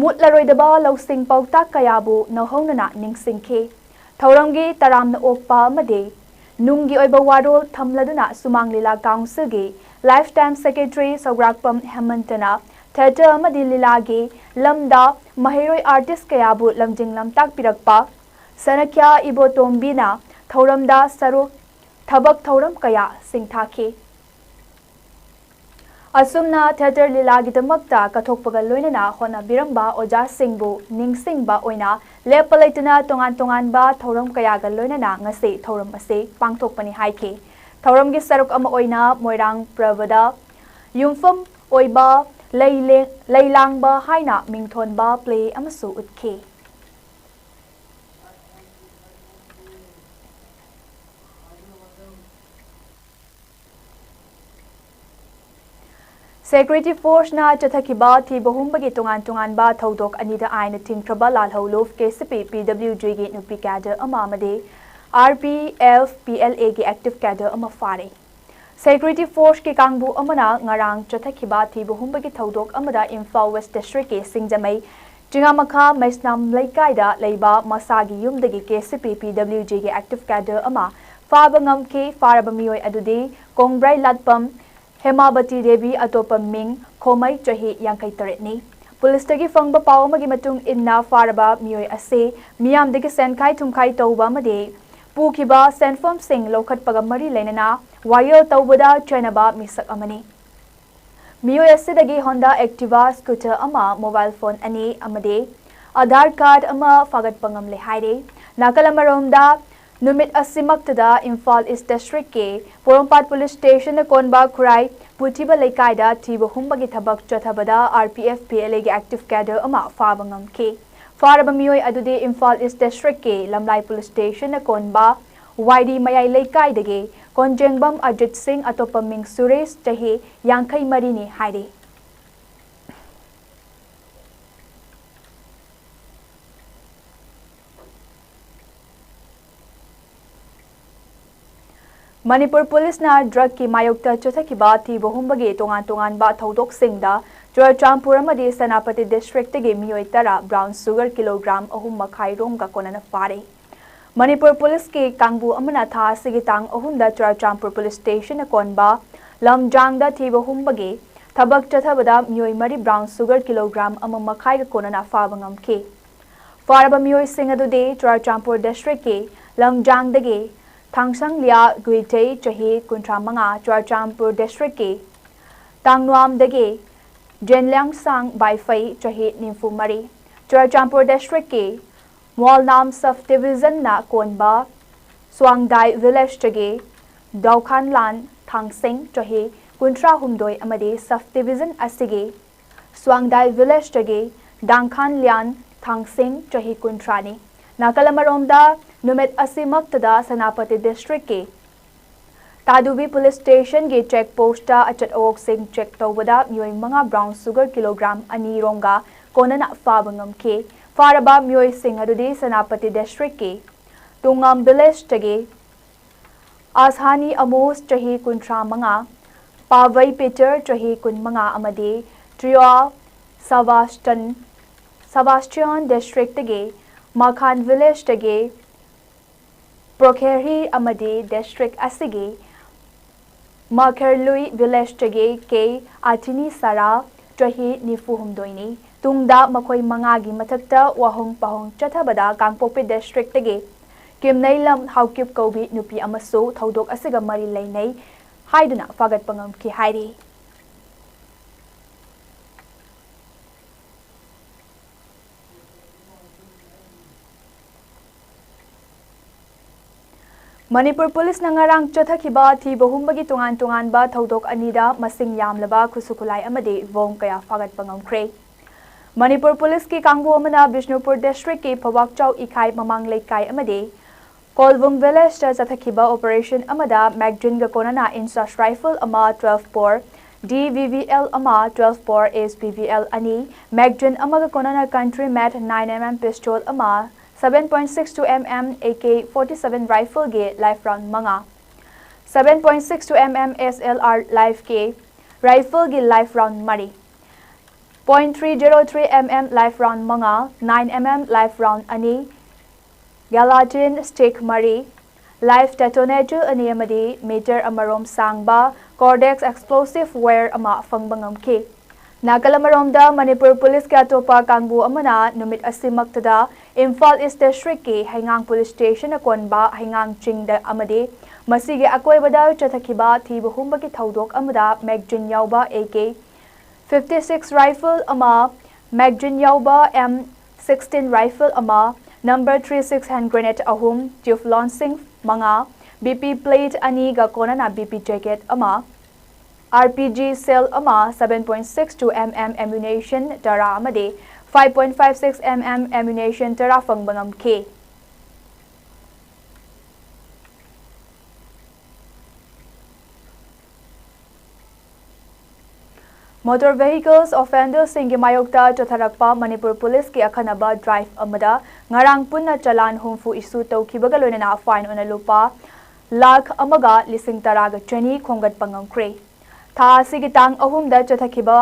ꯃꯨꯠꯂꯔꯣꯏꯗꯕ ꯂꯧꯁꯤꯡ ꯄꯥꯎꯇꯥꯛ ꯀꯌꯥꯕꯨ ꯅꯧꯍꯧꯅꯅ ꯅꯤꯡꯁꯤꯡꯈꯤ꯫ ꯊꯧꯔꯝꯒꯤ ꯇꯔꯥꯝꯅ ꯑꯣꯛꯄ ꯑꯃꯗꯤ ꯅꯨꯡꯒꯤ ꯑꯣꯏꯕ ꯋꯥꯔꯣꯜ ꯊꯝꯂꯗꯨꯅ ꯁꯨꯃꯥꯡ ꯂꯤꯂꯥ ꯀꯥꯎꯟꯁꯤꯜꯒꯤ ꯂꯥꯏꯐ ꯇꯥꯏꯝ ꯁꯦꯀ꯭ꯔꯦꯇꯔꯤ ꯁꯧꯒ꯭ꯔꯥꯛꯄꯝ ꯍꯦꯃꯟꯇꯅ ꯊꯤꯌꯦꯇꯔ ꯑꯃꯗꯤ ꯂꯤꯂꯥꯒꯤ ꯂꯝꯗ ꯃꯍꯩꯔꯣꯏ ꯑꯥꯔꯇꯤꯁ ꯀꯌꯥꯕꯨ ꯂꯝꯖꯤꯡ ꯂꯝꯇꯥꯛꯄꯤꯔꯛꯄ ꯁꯅꯈ꯭ꯌꯥ ꯏꯕꯣꯇꯣꯝꯕꯤꯅ ꯊꯧꯔꯝꯗ ꯁꯔꯨꯛ ꯊꯕꯛ ꯊꯧꯔꯝ ꯀꯌꯥ ꯁꯤꯡꯊꯥꯈꯤ꯫ ꯑꯁꯨꯝꯅ ꯊꯤꯌꯦꯇꯔ ꯂꯤꯂꯥꯒꯤꯗꯃꯛꯇ ꯀꯠꯊꯣꯛꯄꯒ ꯂꯣꯏꯅꯅ ꯍꯣꯠꯅꯕꯤꯔꯝꯕ ꯑꯣꯖꯥꯁꯤꯡꯕꯨ ꯅꯤꯡꯁꯤꯡꯕ ꯑꯣꯏꯅ ꯂꯦꯞꯄ ꯂꯩꯇꯅ ꯇꯣꯉꯥꯟ ꯇꯣꯉꯥꯟꯕ ꯊꯧꯔꯝ ꯀꯌꯥꯒ ꯂꯣꯏꯅꯅ ꯉꯁꯤ ꯊꯧꯔꯝ ꯑꯁꯤ ꯄꯥꯡꯊꯣꯛꯄꯅꯤ ꯍꯥꯏꯈꯤ꯫ ꯊꯧꯔꯝꯒꯤ ꯁꯔꯨꯛ ꯑꯃ ꯑꯣꯏꯅ ꯃꯣꯏꯔꯥꯡ ꯄ꯭ꯔꯕꯗ ꯌꯨꯝꯐꯝ ꯑꯣꯏꯕ ꯂꯩ ꯂꯦ-, ꯂꯩ ꯂꯥꯡꯕ ꯍꯥꯏꯅ ꯃꯤꯡꯊꯣꯟꯕ ꯄ꯭ꯂꯦ ꯑꯃꯁꯨ ꯎꯠꯈꯤ꯫ Security Force ꯅ ꯆꯠꯊꯈꯤꯕ ꯊꯤꯕ ꯍꯨꯝꯕꯒꯤ ꯇꯣꯉꯥꯟ ꯇꯣꯉꯥꯟꯕ ꯊꯧꯗꯣꯛ ꯑꯅꯤꯗ ꯑꯥꯏꯟꯅ ꯊꯤꯡꯈ꯭ꯔꯕ ꯂꯥꯜꯍꯧꯂꯨꯞ KCP PWG ꯒꯤ ꯅꯨꯄꯤ cadre ꯑꯃ ꯑꯃꯗꯤ RPF PLA ꯒꯤ active cadre ꯑꯃ ꯐꯥꯔꯦ꯫ Security Force ꯀꯤ ꯀꯥꯡꯕꯨ ꯑꯃꯅ ꯉꯔꯥꯡ ꯆꯠꯊꯈꯤꯕ ꯊꯤꯕ ꯍꯨꯝꯕꯒꯤ ꯊꯧꯗꯣꯛ ꯑꯃꯗ ꯏꯝꯐꯥꯜ West District ꯀꯤ ꯁꯤꯡꯖꯃꯩ ꯆꯤꯉꯥꯃꯈꯥ ꯃꯩꯁꯅꯥꯝ ꯂꯩꯀꯥꯏꯗ ꯂꯩꯕ ꯃꯁꯥꯒꯤ ꯌꯨꯝꯗꯒꯤ KCP PWG ꯒꯤ active cadre ꯑꯃ ꯐꯥꯕ ꯉꯝꯈꯤ꯫ ꯐꯥꯔꯕ ꯃꯤꯑꯣꯏ ꯑꯗꯨꯗꯤ ꯀꯣꯡꯕ꯭ꯔꯩ ꯂꯥꯠꯄꯝ ꯍꯦꯃꯥꯕꯇꯤ ꯗꯦꯕꯤ, ꯑꯇꯣꯞꯄ ꯃꯤꯡ ꯈꯣꯃꯩ, ꯆꯍꯤ ꯌꯥꯡꯈꯩ ꯇꯔꯦꯠꯅꯤ꯫ ꯄꯨꯂꯤꯁꯇꯒꯤ ꯐꯪꯕ ꯄꯥꯎ ꯑꯃꯒꯤ ꯃꯇꯨꯡ ꯏꯟꯅ, ꯐꯥꯔꯕ ꯃꯤꯑꯣꯏ ꯑꯁꯤ ꯃꯤꯌꯥꯝꯗꯒꯤ ꯁꯦꯟꯈꯥꯏ ꯊꯨꯝꯈꯥꯏ ꯇꯧꯕ ꯑꯃꯗꯤ ꯄꯨꯈꯤꯕ ꯁꯦꯟꯐꯝꯁꯤꯡ ꯂꯧꯈꯠꯄꯒ ꯃꯔꯤ ꯂꯩꯅꯅ ꯋꯥꯌꯦꯜ ꯇꯧꯕꯗ ꯆꯦꯟꯅꯕ ꯃꯤꯁꯛ ꯑꯃꯅꯤ꯫ ꯃꯤꯑꯣꯏ ꯑꯁꯤꯗꯒꯤ Honda Activa scooter ꯑꯃ, mobile phone ꯑꯅꯤ ꯑꯃꯗꯤ Aadhaar card ꯑꯃ ꯐꯥꯒꯠꯄ ꯉꯝꯂꯦ ꯍꯥꯏꯔꯤ꯫ ꯅꯥꯀꯜ ꯑꯃꯔꯣꯝꯗ, ꯅꯨꯃꯤꯠ ꯑꯁꯤꯃꯛꯇꯗ ꯏꯝꯐꯥꯜ East District ꯀꯤ ꯄꯣꯔꯣꯝꯄꯥꯠ Police Station ꯅ ꯀꯣꯟꯕ ꯈꯨꯔꯥꯏ ꯄꯨꯊꯤꯕ ꯂꯩꯀꯥꯏꯗ ꯊꯤꯕ ꯍꯨꯝꯕꯒꯤ ꯊꯕꯛ ꯆꯠꯊꯕꯗ RPF PLA ꯒꯤ active cadre ꯑꯃ ꯐꯥꯕ ꯉꯝꯈꯤ꯫ ꯐꯥꯔꯕ ꯃꯤꯑꯣꯏ ꯑꯗꯨꯗꯤ ꯏꯝꯐꯥꯜ East District ꯀꯤ ꯂꯝꯂꯥꯏ Police Station ꯅ ꯀꯣꯟꯕ ꯋꯥꯏꯔꯤ ꯃꯌꯥꯏ ꯂꯩꯀꯥꯏꯗꯒꯤ ꯀꯣꯟꯖꯦꯡꯕꯝ ꯑꯖꯤꯠ ꯁꯤꯡ, ꯑꯇꯣꯞꯄ ꯃꯤꯡ ꯁꯨꯔꯦꯁ, ꯆꯍꯤ ꯌꯥꯡꯈꯩ ꯃꯔꯤꯅꯤ ꯍꯥꯏꯔꯤ꯫ ꯃꯅꯤꯄꯨꯔ ꯄꯨꯂꯤꯁꯅ drug ꯀꯤ ꯃꯥꯌꯣꯛꯇ ꯆꯠꯊꯈꯤꯕ ꯊꯤꯕ ꯍꯨꯝꯕꯒꯤ ꯇꯣꯉꯥꯟ ꯇꯣꯉꯥꯟꯕ ꯊꯧꯗꯣꯛꯁꯤꯡꯗ ꯆꯨꯔꯆꯥꯟꯄꯨꯔ ꯑꯃꯗꯤ ꯁꯦꯅꯥꯄꯇꯤ district ꯇꯒꯤ ꯃꯤꯑꯣꯏ ꯇꯔꯥ brown sugar kilogram ꯑꯍꯨꯝ ꯃꯈꯥꯏ ꯔꯣꯝꯒ ꯀꯣꯟꯅꯅ ꯐꯥꯔꯦ꯫ ꯃꯅꯤꯄꯨꯔ ꯄꯨꯂꯤꯁꯀꯤ ꯀꯥꯡꯕꯨ ꯑꯃꯅ ꯊꯥ ꯑꯁꯤꯒꯤ ꯇꯥꯡ ꯑꯍꯨꯝꯗ ꯆꯨꯔꯆꯥꯟꯄꯨꯔ Police Station ꯅ ꯀꯣꯟꯕ ꯂꯝꯖꯥꯡꯗ ꯊꯤꯕ ꯍꯨꯝꯕꯒꯤ ꯊꯕꯛ ꯆꯠꯊꯕꯗ ꯃꯤꯑꯣꯏ ꯃꯔꯤ brown sugar kilogram ꯑꯃ ꯃꯈꯥꯏꯒ ꯀꯣꯟꯅꯅ ꯐꯥꯕ ꯉꯝꯈꯤ꯫ ꯐꯥꯔꯕ ꯃꯤꯑꯣꯏꯁꯤꯡ ꯑꯗꯨꯗꯤ ꯆꯨꯔꯆꯥꯟꯄꯨꯔ district ꯀꯤ ꯂꯝꯖꯥꯡꯗꯒꯤ ꯊꯥꯡꯁꯪꯂꯤꯌꯥ ꯒꯨꯏꯊꯩ, ꯆꯍꯤ ꯀꯨꯟꯊ꯭ꯔꯥ ꯃꯉꯥ, ꯆꯨꯔꯆꯥꯟꯄꯨꯔ district ꯀꯤ ꯇꯥꯡꯅ꯭ꯋꯥꯝꯗꯒꯤ ꯖꯦꯟꯂꯤꯌꯥꯡꯁꯥꯡ ꯕꯥꯏꯐꯩ, ꯆꯍꯤ ꯅꯤꯐꯨ ꯃꯔꯤ, ꯆꯨꯔꯆꯥꯟꯄꯨꯔ district ꯀꯤ ꯃꯣꯜꯅꯥꯝ sub division ꯅ ꯀꯣꯟꯕ ꯁ꯭ꯋꯥꯡꯗꯥꯏ village ꯇꯒꯤ ꯗꯥꯎꯈꯥꯟꯂꯥꯟ ꯊꯥꯡꯁꯤꯡ, ꯆꯍꯤ ꯀꯨꯟꯊ꯭ꯔꯥ ꯍꯨꯝꯗꯣꯏ ꯑꯃꯗꯤ sub division ꯑꯁꯤꯒꯤ ꯁ꯭ꯋꯥꯡꯗꯥꯏ village ꯇꯒꯤ ꯗꯥꯡꯈꯥꯟꯂꯤꯌꯥꯟ ꯊꯥꯡꯁꯤꯡ, ꯆꯍꯤ ꯀꯨꯟꯊ꯭ꯔꯥꯅꯤ꯫ ꯅꯥꯀꯜ ꯑꯃꯔꯣꯝꯗ, ꯅꯨꯃꯤꯠ ꯑꯁꯤꯃꯛꯇꯗ ꯁꯦꯅꯥꯄꯇꯤ district ꯀꯤ Tadubi police ꯁ꯭ꯇꯦꯁꯟꯒꯤ check post ꯑꯆꯠ ꯑꯋꯣꯛꯁꯤꯡ check ꯇꯧꯕꯗ ꯃꯤꯑꯣꯏ ꯃꯉꯥ ꯕ꯭ꯔꯥꯎꯟ ꯁꯨꯒꯔ ꯀꯤꯂꯣꯒ꯭ꯔꯥꯝ ꯑꯅꯤꯔꯣꯝꯒ ꯀꯣꯟꯅꯅ ꯐꯥꯕ ꯉꯝꯈꯤ꯫ ꯐꯥꯔꯕ ꯃꯤꯑꯣꯏꯁꯤꯡ ꯑꯗꯨꯗꯤ ꯁꯦꯅꯥꯄꯇꯤ ꯗꯤꯁꯇ꯭ꯔꯤꯛꯀꯤ ꯇꯨꯡꯉꯥꯝ ꯚꯤꯂꯦꯖꯇꯒꯤ ꯑꯁꯍꯥꯅꯤ ꯑꯃꯣꯁ, ꯆꯍꯤ ꯀꯨꯟꯊ꯭ꯔꯥ ꯃꯉꯥ, ꯄꯥꯚꯩ ꯄꯤꯇꯔ, ꯆꯍꯤ ꯀꯨꯟꯃꯉꯥ, ꯑꯃꯗꯤ ꯇ꯭ꯔꯤꯌꯣ ꯁꯕꯥꯁꯇꯟ, ꯁꯕꯥꯁꯇꯤꯌꯥꯟ ꯗꯤꯁꯇ꯭ꯔꯤꯛꯇꯒꯤ ꯃꯈꯥꯟ ꯚꯤꯂꯦꯖꯇꯒꯤ ꯄ꯭ꯔꯣꯈꯦꯔꯤ ꯑꯃꯗꯤ ꯗꯤꯁꯇ꯭ꯔꯤꯛ ꯑꯁꯤꯒꯤ ꯃꯈꯦꯔꯂꯨꯏ ꯚꯤꯂꯦꯖꯇꯒꯤ ꯀꯦ ꯑꯊꯤꯅꯤ ꯁꯥꯔꯥ, ꯆꯍꯤ ꯅꯤꯐꯨ ꯍꯨꯝꯗꯣꯏꯅꯤ꯫ ꯇꯨꯡꯗ ꯃꯈꯣꯏ ꯃꯉꯥꯒꯤ ꯃꯊꯛꯇ ꯋꯥꯍꯣꯡ ꯄꯥꯍꯣꯡ ꯆꯠꯊꯕꯗ ꯀꯥꯡꯄꯣꯛꯄꯤ ꯗꯤꯁꯇ꯭ꯔꯤꯛꯇꯒꯤ ꯀꯤꯝꯅꯩꯂꯝ ꯍꯥꯎꯀꯤꯞ ꯀꯧꯕꯤ ꯅꯨꯄꯤ ꯑꯃꯁꯨ ꯊꯧꯗꯣꯛ ꯑꯁꯤꯒ ꯃꯔꯤ ꯂꯩꯅꯩ ꯍꯥꯏꯗꯨꯅ ꯐꯥꯒꯠꯄ ꯉꯝꯈꯤ ꯍꯥꯏꯔꯤ꯫ ꯃꯅꯤꯄꯨꯔ ꯄꯨꯂꯤꯁꯅ ꯉꯔꯥꯡ ꯆꯠꯊꯈꯤꯕ ꯊꯤꯕ ꯍꯨꯝꯕꯒꯤ ꯇꯣꯉꯥꯟ ꯇꯣꯉꯥꯟꯕ ꯊꯧꯗꯣꯛ ꯑꯅꯤꯗ ꯃꯁꯤꯡ ꯌꯥꯝꯂꯕ ꯈꯨꯠꯁꯨ ꯈꯨꯠꯂꯥꯏ ꯑꯃꯗꯤ ꯕꯣꯝ ꯀꯌꯥ ꯐꯥꯒꯠꯄ ꯉꯝꯈ꯭ꯔꯦ꯫ ꯃꯅꯤꯄꯨꯔ ꯄꯨꯂꯤꯁꯀꯤ ꯀꯥꯡꯕꯨ ꯑꯃꯅ ꯕꯤꯁꯅꯨꯄꯨꯔ ꯗꯤꯁꯇ꯭ꯔꯤꯛꯀꯤ ꯐꯧꯕꯥꯛꯆꯥꯎ ꯏꯀꯥꯏ ꯃꯃꯥꯡ ꯂꯩꯀꯥꯏ ꯑꯃꯗꯤ ꯀꯣꯜꯕꯨꯡ ꯚꯤꯂꯦꯖꯇ ꯆꯠꯊꯈꯤꯕ ꯑꯣꯄꯔꯦꯁꯟ ꯑꯃꯗ ꯃꯦꯒꯖꯤꯟꯒ ꯀꯣꯟꯅꯅ ꯏꯟꯆꯥꯁ ꯔꯥꯏꯐꯜ ꯑꯃ, twelve bore, D B B L ꯑꯃ, twelve bore, S B B L ꯑꯅꯤ, ꯃꯦꯒꯖꯤꯟ ꯑꯃꯒ ꯀꯣꯟꯅꯅ country made nine M M pistol ꯑꯃ, seven point six two M M A K forty seven ꯔꯥꯏꯐꯜꯒꯤ live round ꯃꯉꯥ, seven point six two M M S L R live K ꯔꯥꯏꯐꯜꯒꯤ live round ꯃꯔꯤ, point three zero three M M live round ꯃꯉꯥ, nine M M live round ꯑꯅꯤ, ꯒꯦꯂꯥꯇꯤꯟ stick ꯃꯔꯤ, life ꯗꯦꯇꯣꯅꯦꯇꯔ ꯑꯅꯤ ꯑꯃꯗꯤ metre ꯑꯃꯔꯣꯝ ꯁꯥꯡꯕ ꯀꯣꯔꯗꯦꯛꯁ ꯑꯦꯛꯁꯄ꯭ꯂꯣꯁꯤꯚ ꯋꯥꯌꯔ ꯑꯃ ꯐꯪꯕ ꯉꯝꯈꯤ꯫ ꯅꯥꯀꯜ ꯑꯃꯔꯣꯝꯗ, ꯃꯅꯤꯄꯨꯔ ꯄꯨꯂꯤꯁꯀꯤ ꯑꯇꯣꯞꯄ ꯀꯥꯡꯕꯨ ꯑꯃꯅ ꯅꯨꯃꯤꯠ ꯑꯁꯤꯃꯛꯇꯗ ꯏꯝꯐꯥꯜ ꯏꯁ ꯗꯤꯁꯇ꯭ꯔꯤꯛꯀꯤ ꯍꯩꯉꯥꯡ ꯄꯨꯂꯤꯁ ꯁ꯭ꯇꯦꯁꯟꯅ ꯀꯣꯟꯕ ꯍꯩꯉꯥꯡ ꯆꯤꯡꯗ ꯑꯃꯗꯤ ꯃꯁꯤꯒꯤ ꯑꯀꯣꯏꯕꯗ ꯆꯠꯊꯈꯤꯕ ꯊꯤꯕ ꯍꯨꯝꯕꯒꯤ ꯊꯧꯗꯣꯛ ꯑꯃꯗ ꯃꯦꯒꯖꯤꯟ ꯌꯥꯎꯕ A K fifty six rifle ꯑꯃ, ꯃꯦꯒꯖꯤꯟ ꯌꯥꯎꯕ ꯑꯦꯝ ꯁꯤꯛꯁꯇꯤꯟ ꯔꯥꯏꯐꯜ ꯑꯃ, number three six hand grenade ꯑꯍꯨꯝ, ꯇ꯭ꯌꯨꯕ ꯂꯣꯟꯁꯤꯡ ꯃꯉꯥ, ꯕꯤ ꯄꯤ ꯄ꯭ꯂꯦꯠ ꯑꯅꯤꯒ ꯀꯣꯟꯅꯅ ꯕꯤ ꯄꯤ ꯖꯦꯀꯦꯠ ꯑꯃ, ꯑꯥꯔ ꯄꯤ ꯖꯤ ꯁꯦꯜ ꯑꯃ, seven point six two M M ammunition ꯇꯔꯥ ꯑꯃꯗꯤ five point five six M M ammunition ꯇꯔꯥ ꯐꯪꯕ ꯉꯝꯈꯤ꯫ Motor Vehicles Offenderꯁꯤꯡꯒꯤ ꯃꯥꯌꯣꯛꯇ ꯆꯠꯊꯔꯛꯄ ꯃꯅꯤꯄꯨꯔ ꯄꯨꯂꯤꯁꯀꯤ ꯑꯈꯟꯅꯕ ꯗ꯭ꯔꯥꯏꯚ ꯑꯃꯗ ꯉꯔꯥꯡ ꯄꯨꯟꯅ ꯆꯂꯥꯟ ꯍꯨꯝꯐꯨ issue ꯇꯧꯈꯤꯕꯒ ꯂꯣꯏꯅꯅ fine ꯑꯣꯏꯅ ꯂꯨꯄꯥ ꯂꯥꯈ ꯑꯃꯒ ꯂꯤꯁꯤꯡ ꯇꯔꯥꯒ ꯆꯅꯤ ꯈꯣꯝꯒꯠꯄ ꯉꯝꯈ꯭ꯔꯦ꯫ ꯊꯥ ꯑꯁꯤꯒꯤ ꯇꯥꯡ ꯑꯍꯨꯝꯗ ꯆꯠꯊꯈꯤꯕ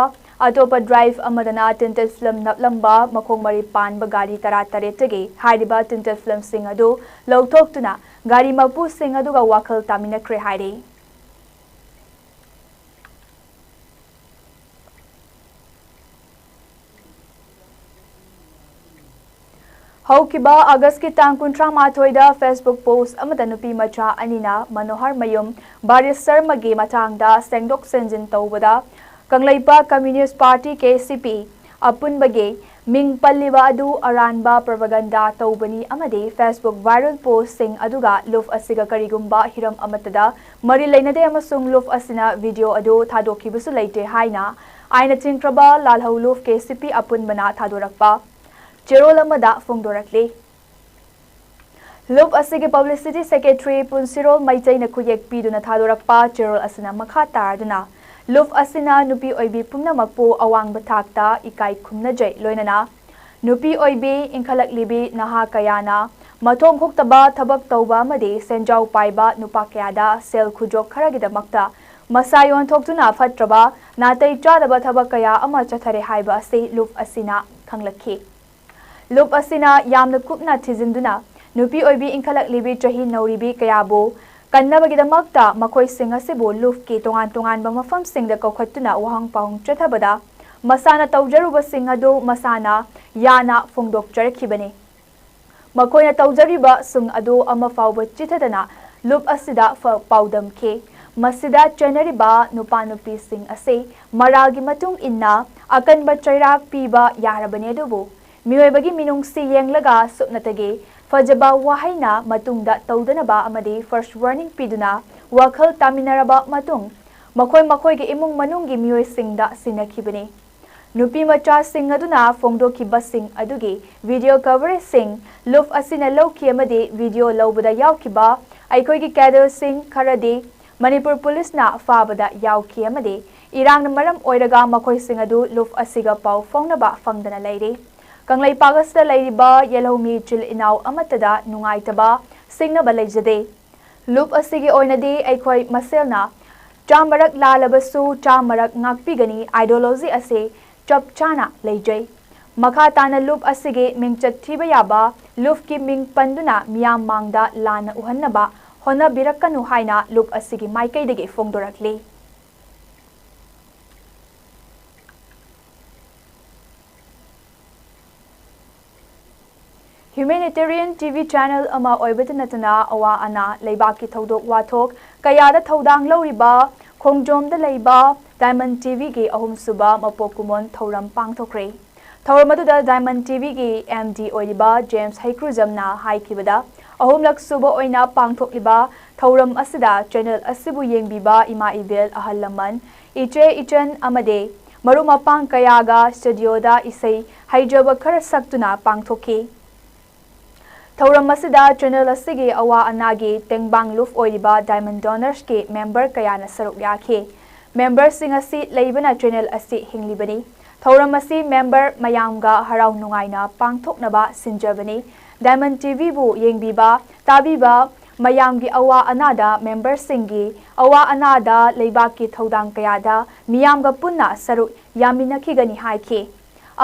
ꯑꯇꯣꯞꯄ ꯗ꯭ꯔꯥꯏꯚ ꯑꯃꯗꯅ tinted film ꯅꯞꯂꯝꯕ ꯃꯈꯣꯡ ꯃꯔꯤ ꯄꯥꯟꯕ ꯒꯥꯔꯤ ꯇꯔꯥ ꯇꯔꯦꯠꯇꯒꯤ ꯍꯥꯏꯔꯤꯕ tinted filmꯁꯤꯡ ꯑꯗꯨ ꯂꯧꯊꯣꯛꯇꯨꯅ ꯒꯥꯔꯤ ꯃꯄꯨꯁꯤꯡ ꯑꯗꯨꯒ ꯋꯥꯈꯜ ꯇꯥꯃꯤꯟꯅꯈ꯭ꯔꯦ ꯍꯥꯏꯔꯤ꯫ ꯍꯧꯈꯤꯕ ꯑꯥꯒꯁꯀꯤ ꯇꯥꯡ ꯀꯨꯟꯊ꯭ꯔꯥ ꯃꯥꯊꯣꯏꯗ Facebook post ꯑꯃꯗ ꯅꯨꯄꯤ ꯃꯆꯥ ꯑꯅꯤꯅ ꯃꯅꯣꯍꯔ ꯃꯌꯨꯝ ꯕꯥꯔꯤꯁꯇꯔꯃꯒꯤ ꯃꯇꯥꯡꯗ ꯁꯦꯡꯗꯣꯛ ꯁꯦꯡꯖꯤꯟ ꯇꯧꯕꯗ ꯀꯪꯂꯩꯄꯥꯛ Communist Party, KCP, ꯑꯄꯨꯟꯕꯒꯤ ꯃꯤꯡ ꯄꯜꯂꯤꯕ ꯑꯗꯨ ꯑꯔꯥꯟꯕ propaganda ꯇꯧꯕꯅꯤ ꯑꯃꯗꯤ Facebook viral postꯁꯤꯡ ꯑꯗꯨꯒ ꯂꯨꯞ ꯑꯁꯤꯒ ꯀꯔꯤꯒꯨꯝꯕ ꯍꯤꯔꯝ ꯑꯃꯠꯇꯗ ꯃꯔꯤ ꯂꯩꯅꯗꯦ ꯑꯃꯁꯨꯡ ꯂꯨꯞ ꯑꯁꯤꯅ video ꯑꯗꯨ ꯊꯥꯗꯣꯛꯈꯤꯕꯁꯨ ꯂꯩꯇꯦ ꯍꯥꯏꯅ ꯑꯥꯏꯟꯅ ꯆꯤꯡꯈ꯭ꯔꯕ ꯂꯥꯜꯍꯧꯂꯨꯞ KCP ꯑꯄꯨꯟꯕꯅ ꯊꯥꯗꯣꯔꯛꯄ ꯆꯦꯔꯣꯜ ꯑꯃꯗ ꯐꯣꯡꯗꯣꯔꯛꯂꯤ꯫ ꯂꯨꯞ ꯑꯁꯤꯒꯤ publicity secretary ꯄꯨꯟꯁꯤꯔꯣꯜ ꯃꯩꯇꯩꯅ ꯈꯨꯌꯦꯛ ꯄꯤꯗꯨꯅ ꯊꯥꯗꯣꯔꯛꯄ ꯆꯦꯔꯣꯜ ꯑꯁꯤꯅ ꯃꯈꯥ ꯇꯥꯔꯗꯨꯅ, ꯂꯨꯞ ꯑꯁꯤꯅ ꯅꯨꯄꯤ ꯑꯣꯏꯕꯤ ꯄꯨꯝꯅꯃꯛꯄꯨ ꯑꯋꯥꯡꯕ ꯊꯥꯛꯇ ꯏꯀꯥꯏ ꯈꯨꯝꯅꯖꯩ, ꯂꯣꯏꯅꯅ ꯅꯨꯄꯤ ꯑꯣꯏꯕꯤ ꯏꯟꯈꯠꯂꯛꯂꯤꯕꯤ ꯅꯍꯥ ꯀꯌꯥꯅ ꯃꯊꯣꯡ ꯍꯨꯛꯇꯕ ꯊꯕꯛ ꯇꯧꯕ ꯑꯃꯗꯤ ꯁꯦꯟꯖꯥꯎ ꯄꯥꯏꯕ ꯅꯨꯄꯥ ꯀꯌꯥꯗ ꯁꯦꯜ ꯈꯨꯖꯣꯛ ꯈꯔꯒꯤꯗꯃꯛꯇ ꯃꯁꯥ ꯌꯣꯟꯊꯣꯛꯇꯨꯅ ꯐꯠꯇ꯭ꯔꯕ ꯅꯥꯇꯩ ꯆꯥꯗꯕ ꯊꯕꯛ ꯀꯌꯥ ꯑꯃ ꯆꯠꯊꯔꯦ ꯍꯥꯏꯕ ꯑꯁꯤ ꯂꯨꯞ ꯑꯁꯤꯅ ꯈꯪꯂꯛꯈꯤ꯫ ꯂꯨꯞ ꯑꯁꯤꯅ ꯌꯥꯝꯅ ꯀꯨꯞꯅ ꯊꯤꯖꯤꯟꯗꯨꯅ ꯅꯨꯄꯤ ꯑꯣꯏꯕꯤ ꯏꯟꯈꯠꯂꯛꯂꯤꯕꯤ ꯆꯍꯤ ꯅꯧꯔꯤꯕꯤ ꯀꯌꯥꯕꯨ ꯀꯟꯅꯕꯒꯤꯗꯃꯛꯇ ꯃꯈꯣꯏꯁꯤꯡ ꯑꯁꯤꯕꯨ ꯂꯨꯞꯀꯤ ꯇꯣꯉꯥꯟ ꯇꯣꯉꯥꯟꯕ ꯃꯐꯝꯁꯤꯡꯗ ꯀꯧꯈꯠꯇꯨꯅ ꯋꯥꯍꯪ ꯄꯥꯎꯍꯪ ꯆꯠꯊꯕꯗ ꯃꯁꯥꯅ ꯇꯧꯖꯔꯨꯕꯁꯤꯡ ꯑꯗꯨ ꯃꯁꯥꯅ ꯌꯥꯅ ꯐꯣꯡꯗꯣꯛꯆꯔꯛꯈꯤꯕꯅꯤ꯫ ꯃꯈꯣꯏꯅ ꯇꯧꯖꯔꯤꯕꯁꯤꯡ ꯑꯗꯨ ꯑꯃ ꯐꯥꯎꯕ ꯆꯤꯊꯗꯅ ꯂꯨꯞ ꯑꯁꯤꯗ ꯐ-, ꯄꯥꯎꯗꯝꯈꯤ꯫ ꯃꯁꯤꯗ ꯆꯦꯟꯅꯔꯤꯕ ꯅꯨꯄꯥ ꯅꯨꯄꯤꯁꯤꯡ ꯑꯁꯤ ꯃꯔꯥꯜꯒꯤ ꯃꯇꯨꯡ ꯏꯟꯅ ꯑꯀꯟꯕ ꯆꯩꯔꯥꯛ ꯄꯤꯕ ꯌꯥꯔꯕꯅꯤ, ꯑꯗꯨꯕꯨ ꯃꯤꯑꯣꯏꯕꯒꯤ ꯃꯤꯅꯨꯡꯁꯤ ꯌꯦꯡꯂꯒ ꯁꯨꯞꯅꯇꯒꯤ ꯐꯖꯕ ꯋꯥꯍꯩꯅ ꯃꯇꯨꯡꯗ ꯇꯧꯗꯅꯕ ꯑꯃꯗꯤ first warning ꯄꯤꯗꯨꯅ ꯋꯥꯈꯜ ꯇꯥꯃꯤꯟꯅꯔꯕ ꯃꯇꯨꯡ ꯃꯈꯣꯏ ꯃꯈꯣꯏꯒꯤ ꯏꯃꯨꯡ ꯃꯅꯨꯡꯒꯤ ꯃꯤꯑꯣꯏꯁꯤꯡꯗ ꯁꯤꯟꯅꯈꯤꯕꯅꯤ꯫ ꯅꯨꯄꯤ ꯃꯆꯥꯁꯤꯡ ꯑꯗꯨꯅ ꯐꯣꯡꯗꯣꯛꯈꯤꯕꯁꯤꯡ ꯑꯗꯨꯒꯤ video coverage ꯁꯤꯡ ꯂꯨꯞ ꯑꯁꯤꯅ ꯂꯧꯈꯤ ꯑꯃꯗꯤ video ꯂꯧꯕꯗ ꯌꯥꯎꯈꯤꯕ ꯑꯩꯈꯣꯏꯒꯤ cadre ꯁꯤꯡ ꯈꯔꯗꯤ ꯃꯅꯤꯄꯨꯔ ꯄꯨꯂꯤꯁꯅ ꯐꯥꯕꯗ ꯌꯥꯎꯈꯤ ꯑꯃꯗꯤ ꯏꯔꯥꯡꯅ ꯃꯔꯝ ꯑꯣꯏꯔꯒ ꯃꯈꯣꯏꯁꯤꯡ ꯑꯗꯨ ꯂꯨꯞ ꯑꯁꯤꯒ ꯄꯥꯎ ꯐꯥꯎꯅꯕ ꯐꯪꯗꯅ ꯂꯩꯔꯤ꯫ ꯀꯪꯂꯩꯄꯥꯛ ꯑꯁꯤꯗ ꯂꯩꯔꯤꯕ ꯌꯦꯜꯍꯧꯃꯤ ꯏꯆꯤꯜ ꯏꯅꯥꯎ ꯑꯃꯠꯇꯗ ꯅꯨꯡꯉꯥꯏꯇꯕ ꯁꯤꯡꯅꯕ ꯂꯩꯖꯗꯦ꯫ ꯂꯨꯞ ꯑꯁꯤꯒꯤ ꯑꯣꯏꯅꯗꯤ ꯑꯩꯈꯣꯏ ꯃꯁꯦꯜꯅ ꯆꯥꯃꯔꯛ ꯂꯥꯜꯂꯕꯁꯨ ꯆꯥꯃꯔꯛ ꯉꯥꯛꯄꯤꯒꯅꯤ ideology ꯑꯁꯤ ꯆꯞ ꯆꯥꯅ ꯂꯩꯖꯩ꯫ ꯃꯈꯥ ꯇꯥꯅ ꯂꯨꯞ ꯑꯁꯤꯒꯤ ꯃꯤꯡꯆꯠ ꯊꯤꯕ ꯌꯥꯕ ꯂꯨꯞꯀꯤ ꯃꯤꯡ ꯄꯟꯗꯨꯅ ꯃꯤꯌꯥꯝ ꯃꯥꯡꯗ ꯂꯥꯟꯅ ꯎꯍꯟꯅꯕ ꯍꯣꯠꯅꯕꯤꯔꯛꯀꯅꯨ ꯍꯥꯏꯅ ꯂꯨꯞ ꯑꯁꯤꯒꯤ ꯃꯥꯏꯀꯩꯗꯒꯤ ꯐꯣꯡꯗꯣꯔꯛꯂꯤ꯫ Humanitarian T V channel ꯑꯃ ꯑꯣꯏꯕꯇ ꯅꯠꯇꯅ ꯑꯋꯥ ꯑꯅꯥ, ꯂꯩꯕꯥꯛꯀꯤ ꯊꯧꯗꯣꯛ ꯋꯥꯊꯣꯛ ꯀꯌꯥꯗ ꯊꯧꯗꯥꯡ ꯂꯧꯔꯤꯕ ꯈꯣꯡꯖꯣꯝꯗ ꯂꯩꯕ Diamond T V ꯒꯤ ꯑꯍꯨꯝꯁꯨꯕ ꯃꯄꯣꯛ ꯀꯨꯝꯑꯣꯟ ꯊꯧꯔꯝ ꯄꯥꯡꯊꯣꯛꯈ꯭ꯔꯦ꯫ ꯊꯧꯔꯝ ꯑꯗꯨꯗ Diamond T V ꯒꯤ M D ꯑꯣꯏꯔꯤꯕ ꯖꯦꯝꯁ ꯍꯩꯀ꯭ꯔꯨꯖꯝꯅ ꯍꯥꯏꯈꯤꯕꯗ, ꯑꯍꯨꯝꯂꯛ ꯁꯨꯕ ꯑꯣꯏꯅ ꯄꯥꯡꯊꯣꯛꯂꯤꯕ ꯊꯧꯔꯝ ꯑꯁꯤꯗ channel ꯑꯁꯤꯕꯨ ꯌꯦꯡꯕꯤꯕ ꯏꯃꯥ ꯏꯕꯦꯜ, ꯑꯍꯜ ꯂꯃꯟ, ꯏꯆꯦ ꯏꯆꯟ ꯑꯃꯗꯤ ꯃꯔꯨꯞ ꯃꯄꯥꯡ ꯀꯌꯥꯒ studio ꯗ ꯏꯁꯩ ꯍꯩꯖꯕ ꯈꯔ ꯁꯛꯇꯨꯅ ꯄꯥꯡꯊꯣꯛꯈꯤ꯫ ꯊꯧꯔꯝ ꯑꯁꯤꯗ channel ꯑꯁꯤꯒꯤ ꯑꯋꯥ ꯑꯅꯥꯒꯤ ꯇꯦꯡꯕꯥꯡ ꯂꯨꯞ ꯑꯣꯏꯔꯤꯕ Diamond Donors ꯀꯤ member ꯀꯌꯥꯅ ꯁꯔꯨꯛ ꯌꯥꯈꯤ꯫ Member ꯁꯤꯡ ꯑꯁꯤ ꯂꯩꯕꯅ channel ꯑꯁꯤ ꯍꯤꯡꯂꯤꯕꯅꯤ꯫ ꯊꯧꯔꯝ ꯑꯁꯤ member ꯃꯌꯥꯝꯒ ꯍꯔꯥꯎ ꯅꯨꯡꯉꯥꯏꯅ ꯄꯥꯡꯊꯣꯛꯅꯕ ꯁꯤꯟꯖꯕꯅꯤ꯫ Diamond T V ꯕꯨ ꯌꯦꯡꯕꯤꯕ, ꯇꯥꯕꯤꯕ ꯃꯌꯥꯝꯒꯤ ꯑꯋꯥ ꯑꯅꯥꯗ member ꯁꯤꯡꯒꯤ ꯑꯋꯥ ꯑꯅꯥꯗ ꯂꯩꯕꯥꯛꯀꯤ ꯊꯧꯗꯥꯡ ꯀꯌꯥꯗ ꯃꯤꯌꯥꯝꯒ ꯄꯨꯟꯅ ꯁꯔꯨꯛ ꯌꯥꯃꯤꯟꯅꯈꯤꯒꯅꯤ ꯍꯥꯏꯈꯤ꯫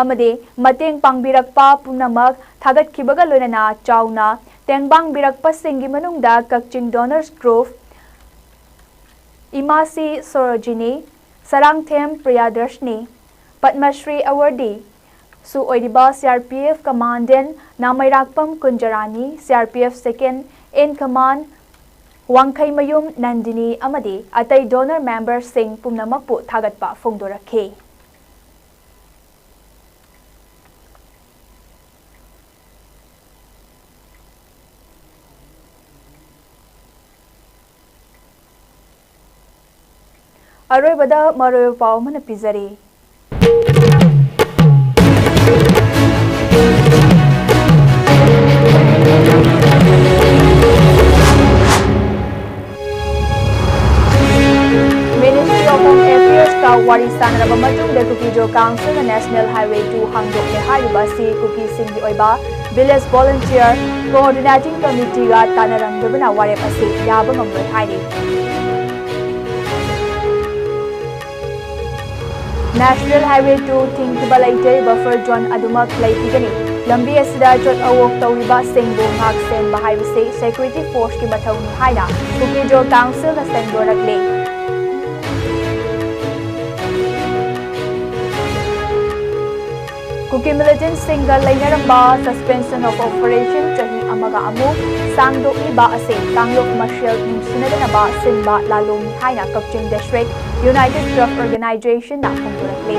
ꯑꯃꯗꯤ ꯃꯇꯦꯡ ꯄꯥꯡꯕꯤꯔꯛꯄ ꯄꯨꯝꯅꯃꯛ ꯊꯥꯒꯠꯈꯤꯕꯒ ꯂꯣꯏꯅꯅ ꯆꯥꯎꯅ ꯇꯦꯡꯕꯥꯡꯕꯤꯔꯛꯄꯁꯤꯡꯒꯤ ꯃꯅꯨꯡꯗ ꯀꯛꯆꯤꯡ Donors Group, ꯏꯃꯥꯁꯤ Sarojini, Sarangthem ꯄ꯭ꯔꯤꯌꯥꯗꯔꯁꯅꯤ, Padma Shri awardee ꯁꯨ ꯑꯣꯏꯔꯤꯕ C R P F Commandant ꯅꯥꯃꯩꯔꯥꯛꯄꯝ Kunjarani, C R P F Second in Command ꯋꯥꯡꯈꯩꯃꯌꯨꯝ Nandini ꯑꯃꯗꯤ ꯑꯇꯩ donor member ꯁꯤꯡ ꯄꯨꯝꯅꯃꯛꯄꯨ ꯊꯥꯒꯠꯄ ꯐꯣꯡꯗꯣꯔꯛꯈꯤ꯫ ꯑꯔꯣꯏꯕꯗ ꯃꯔꯨꯑꯣꯏꯕ ꯄꯥꯎ ꯑꯃꯅ ꯄꯤꯖꯔꯤ꯫ Ministry of Home Affairs ꯋꯥꯔꯤ ꯁꯥꯟꯅꯔꯕ ꯃꯇꯨꯡꯗ ꯀꯨꯀꯤꯖꯣ ꯀꯥꯎꯟꯁꯤꯜꯅ National Highway two ꯍꯥꯡꯗꯣꯛꯂꯦ ꯍꯥꯏꯔꯤꯕ ꯑꯁꯤ ꯀꯨꯀꯤꯁꯤꯡꯒꯤ ꯑꯣꯏꯕ Village Volunteer Coordinating Committeeꯒ ꯇꯥꯟꯅꯔꯝꯗꯕꯅ ꯋꯥꯔꯦꯞ ꯑꯁꯤ ꯌꯥꯕ ꯉꯝꯂꯣꯏ ꯍꯥꯏꯔꯤ꯫ National Highway two ꯊꯤꯡꯈꯤꯕ ꯂꯩꯇꯦ, buffer zone ꯑꯗꯨꯃꯛ ꯂꯩꯈꯤꯒꯅꯤ꯫ ꯂꯝꯕꯤ ꯑꯁꯤꯗ ꯆꯠ ꯑꯋꯣꯛ ꯇꯧꯔꯤꯕꯁꯤꯡꯕꯨ ꯉꯥꯛ ꯁꯦꯟꯕ ꯍꯥꯏꯕꯁꯤ security forceꯀꯤ ꯃꯊꯧꯅꯤ ꯍꯥꯏꯅ ꯀꯨꯀꯤꯖꯣ ꯀꯥꯎꯟꯁꯤꯜꯅ ꯁꯦꯡꯗꯣꯔꯛꯂꯤ꯫ ꯀꯨꯀꯤ militantꯁꯤꯡꯒ ꯂꯩꯅꯔꯝꯕ Suspension of Operation ꯆꯍꯤ ꯑꯃꯒ ꯑꯃꯨꯛ ꯁꯥꯡꯗꯣꯛꯂꯤꯕ ꯑꯁꯤ ꯀꯥꯡꯂꯨꯞ ꯃꯁꯦꯜ ꯅꯨꯡꯁꯤꯅꯗꯅꯕ ꯁꯤꯟꯕ ꯂꯥꯂꯣꯡꯅꯤ ꯍꯥꯏꯅ ꯀꯛꯆꯤꯡ District United Truck Organizationꯅ ꯐꯣꯡꯗꯣꯔꯛꯂꯤ꯫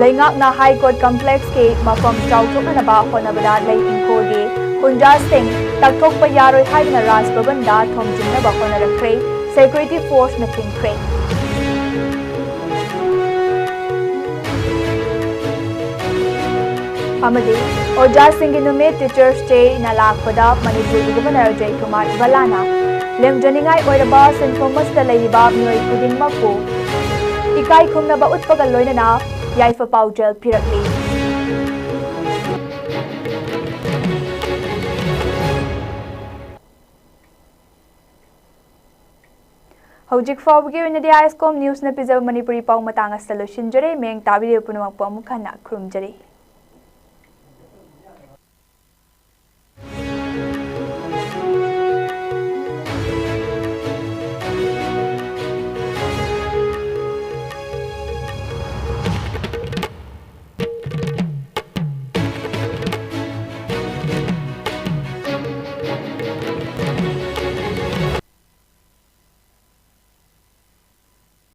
ꯂꯩꯉꯥꯛꯅ High Court Complexꯀꯤ ꯃꯐꯝ ꯆꯥꯎꯊꯣꯛꯅꯅꯕ ꯍꯣꯠꯅꯕꯗ ꯂꯩ ꯏꯪꯈꯣꯜꯒꯤ ꯈꯨꯟꯖꯥꯁꯤꯡ ꯇꯛꯊꯣꯛꯄ ꯌꯥꯔꯣꯏ ꯍꯥꯏꯗꯨꯅ ꯔꯥꯖ ꯚꯕꯟꯗ ꯊꯣꯝꯖꯤꯟꯅꯕ ꯍꯣꯠꯅꯔꯛꯈ꯭ꯔꯦ, security forceꯅ ꯊꯤꯡꯈ꯭ꯔꯦ꯫ ꯑꯃꯗꯤ ꯑꯣꯖꯥꯁꯤꯡꯒꯤ ꯅꯨꯃꯤꯠ, Teachers Dayꯅ ꯂꯥꯛꯄꯗ ꯃꯅꯤꯄꯨꯔꯒꯤ Governor ꯖꯌꯀꯨꯃꯥꯔ ꯕꯂꯥꯅ ꯂꯦꯝꯖꯅꯤꯡꯉꯥꯏ ꯑꯣꯏꯔꯕ ꯁꯤꯟꯐꯝ ꯑꯁꯤꯗ ꯂꯩꯔꯤꯕ ꯃꯤꯑꯣꯏ ꯈꯨꯗꯤꯡꯃꯛꯄꯨ ꯏꯀꯥꯏ ꯈꯨꯝꯅꯕ ꯎꯠꯄꯒ ꯂꯣꯏꯅꯅ ꯌꯥꯏꯐ ꯄꯥꯎꯖꯦꯜ ꯄꯤꯔꯛꯂꯤ꯫ ꯍꯧꯖꯤꯛ ꯐꯥꯎꯕꯒꯤ ꯑꯣꯏꯅꯗꯤ ISCOM Newsꯅ ꯄꯤꯖꯕ ꯃꯅꯤꯄꯨꯔꯤ ꯄꯥꯎ ꯃꯇꯥꯡ ꯑꯁꯤꯗ ꯂꯣꯏꯁꯤꯟꯖꯔꯦ꯫ ꯃꯌꯦꯡ ꯇꯥꯕꯤꯔꯤꯕ ꯄꯨꯝꯅꯃꯛꯄꯨ ꯑꯃꯨꯛ ꯍꯟꯅ ꯈꯨꯔꯨꯝꯖꯔꯤ꯫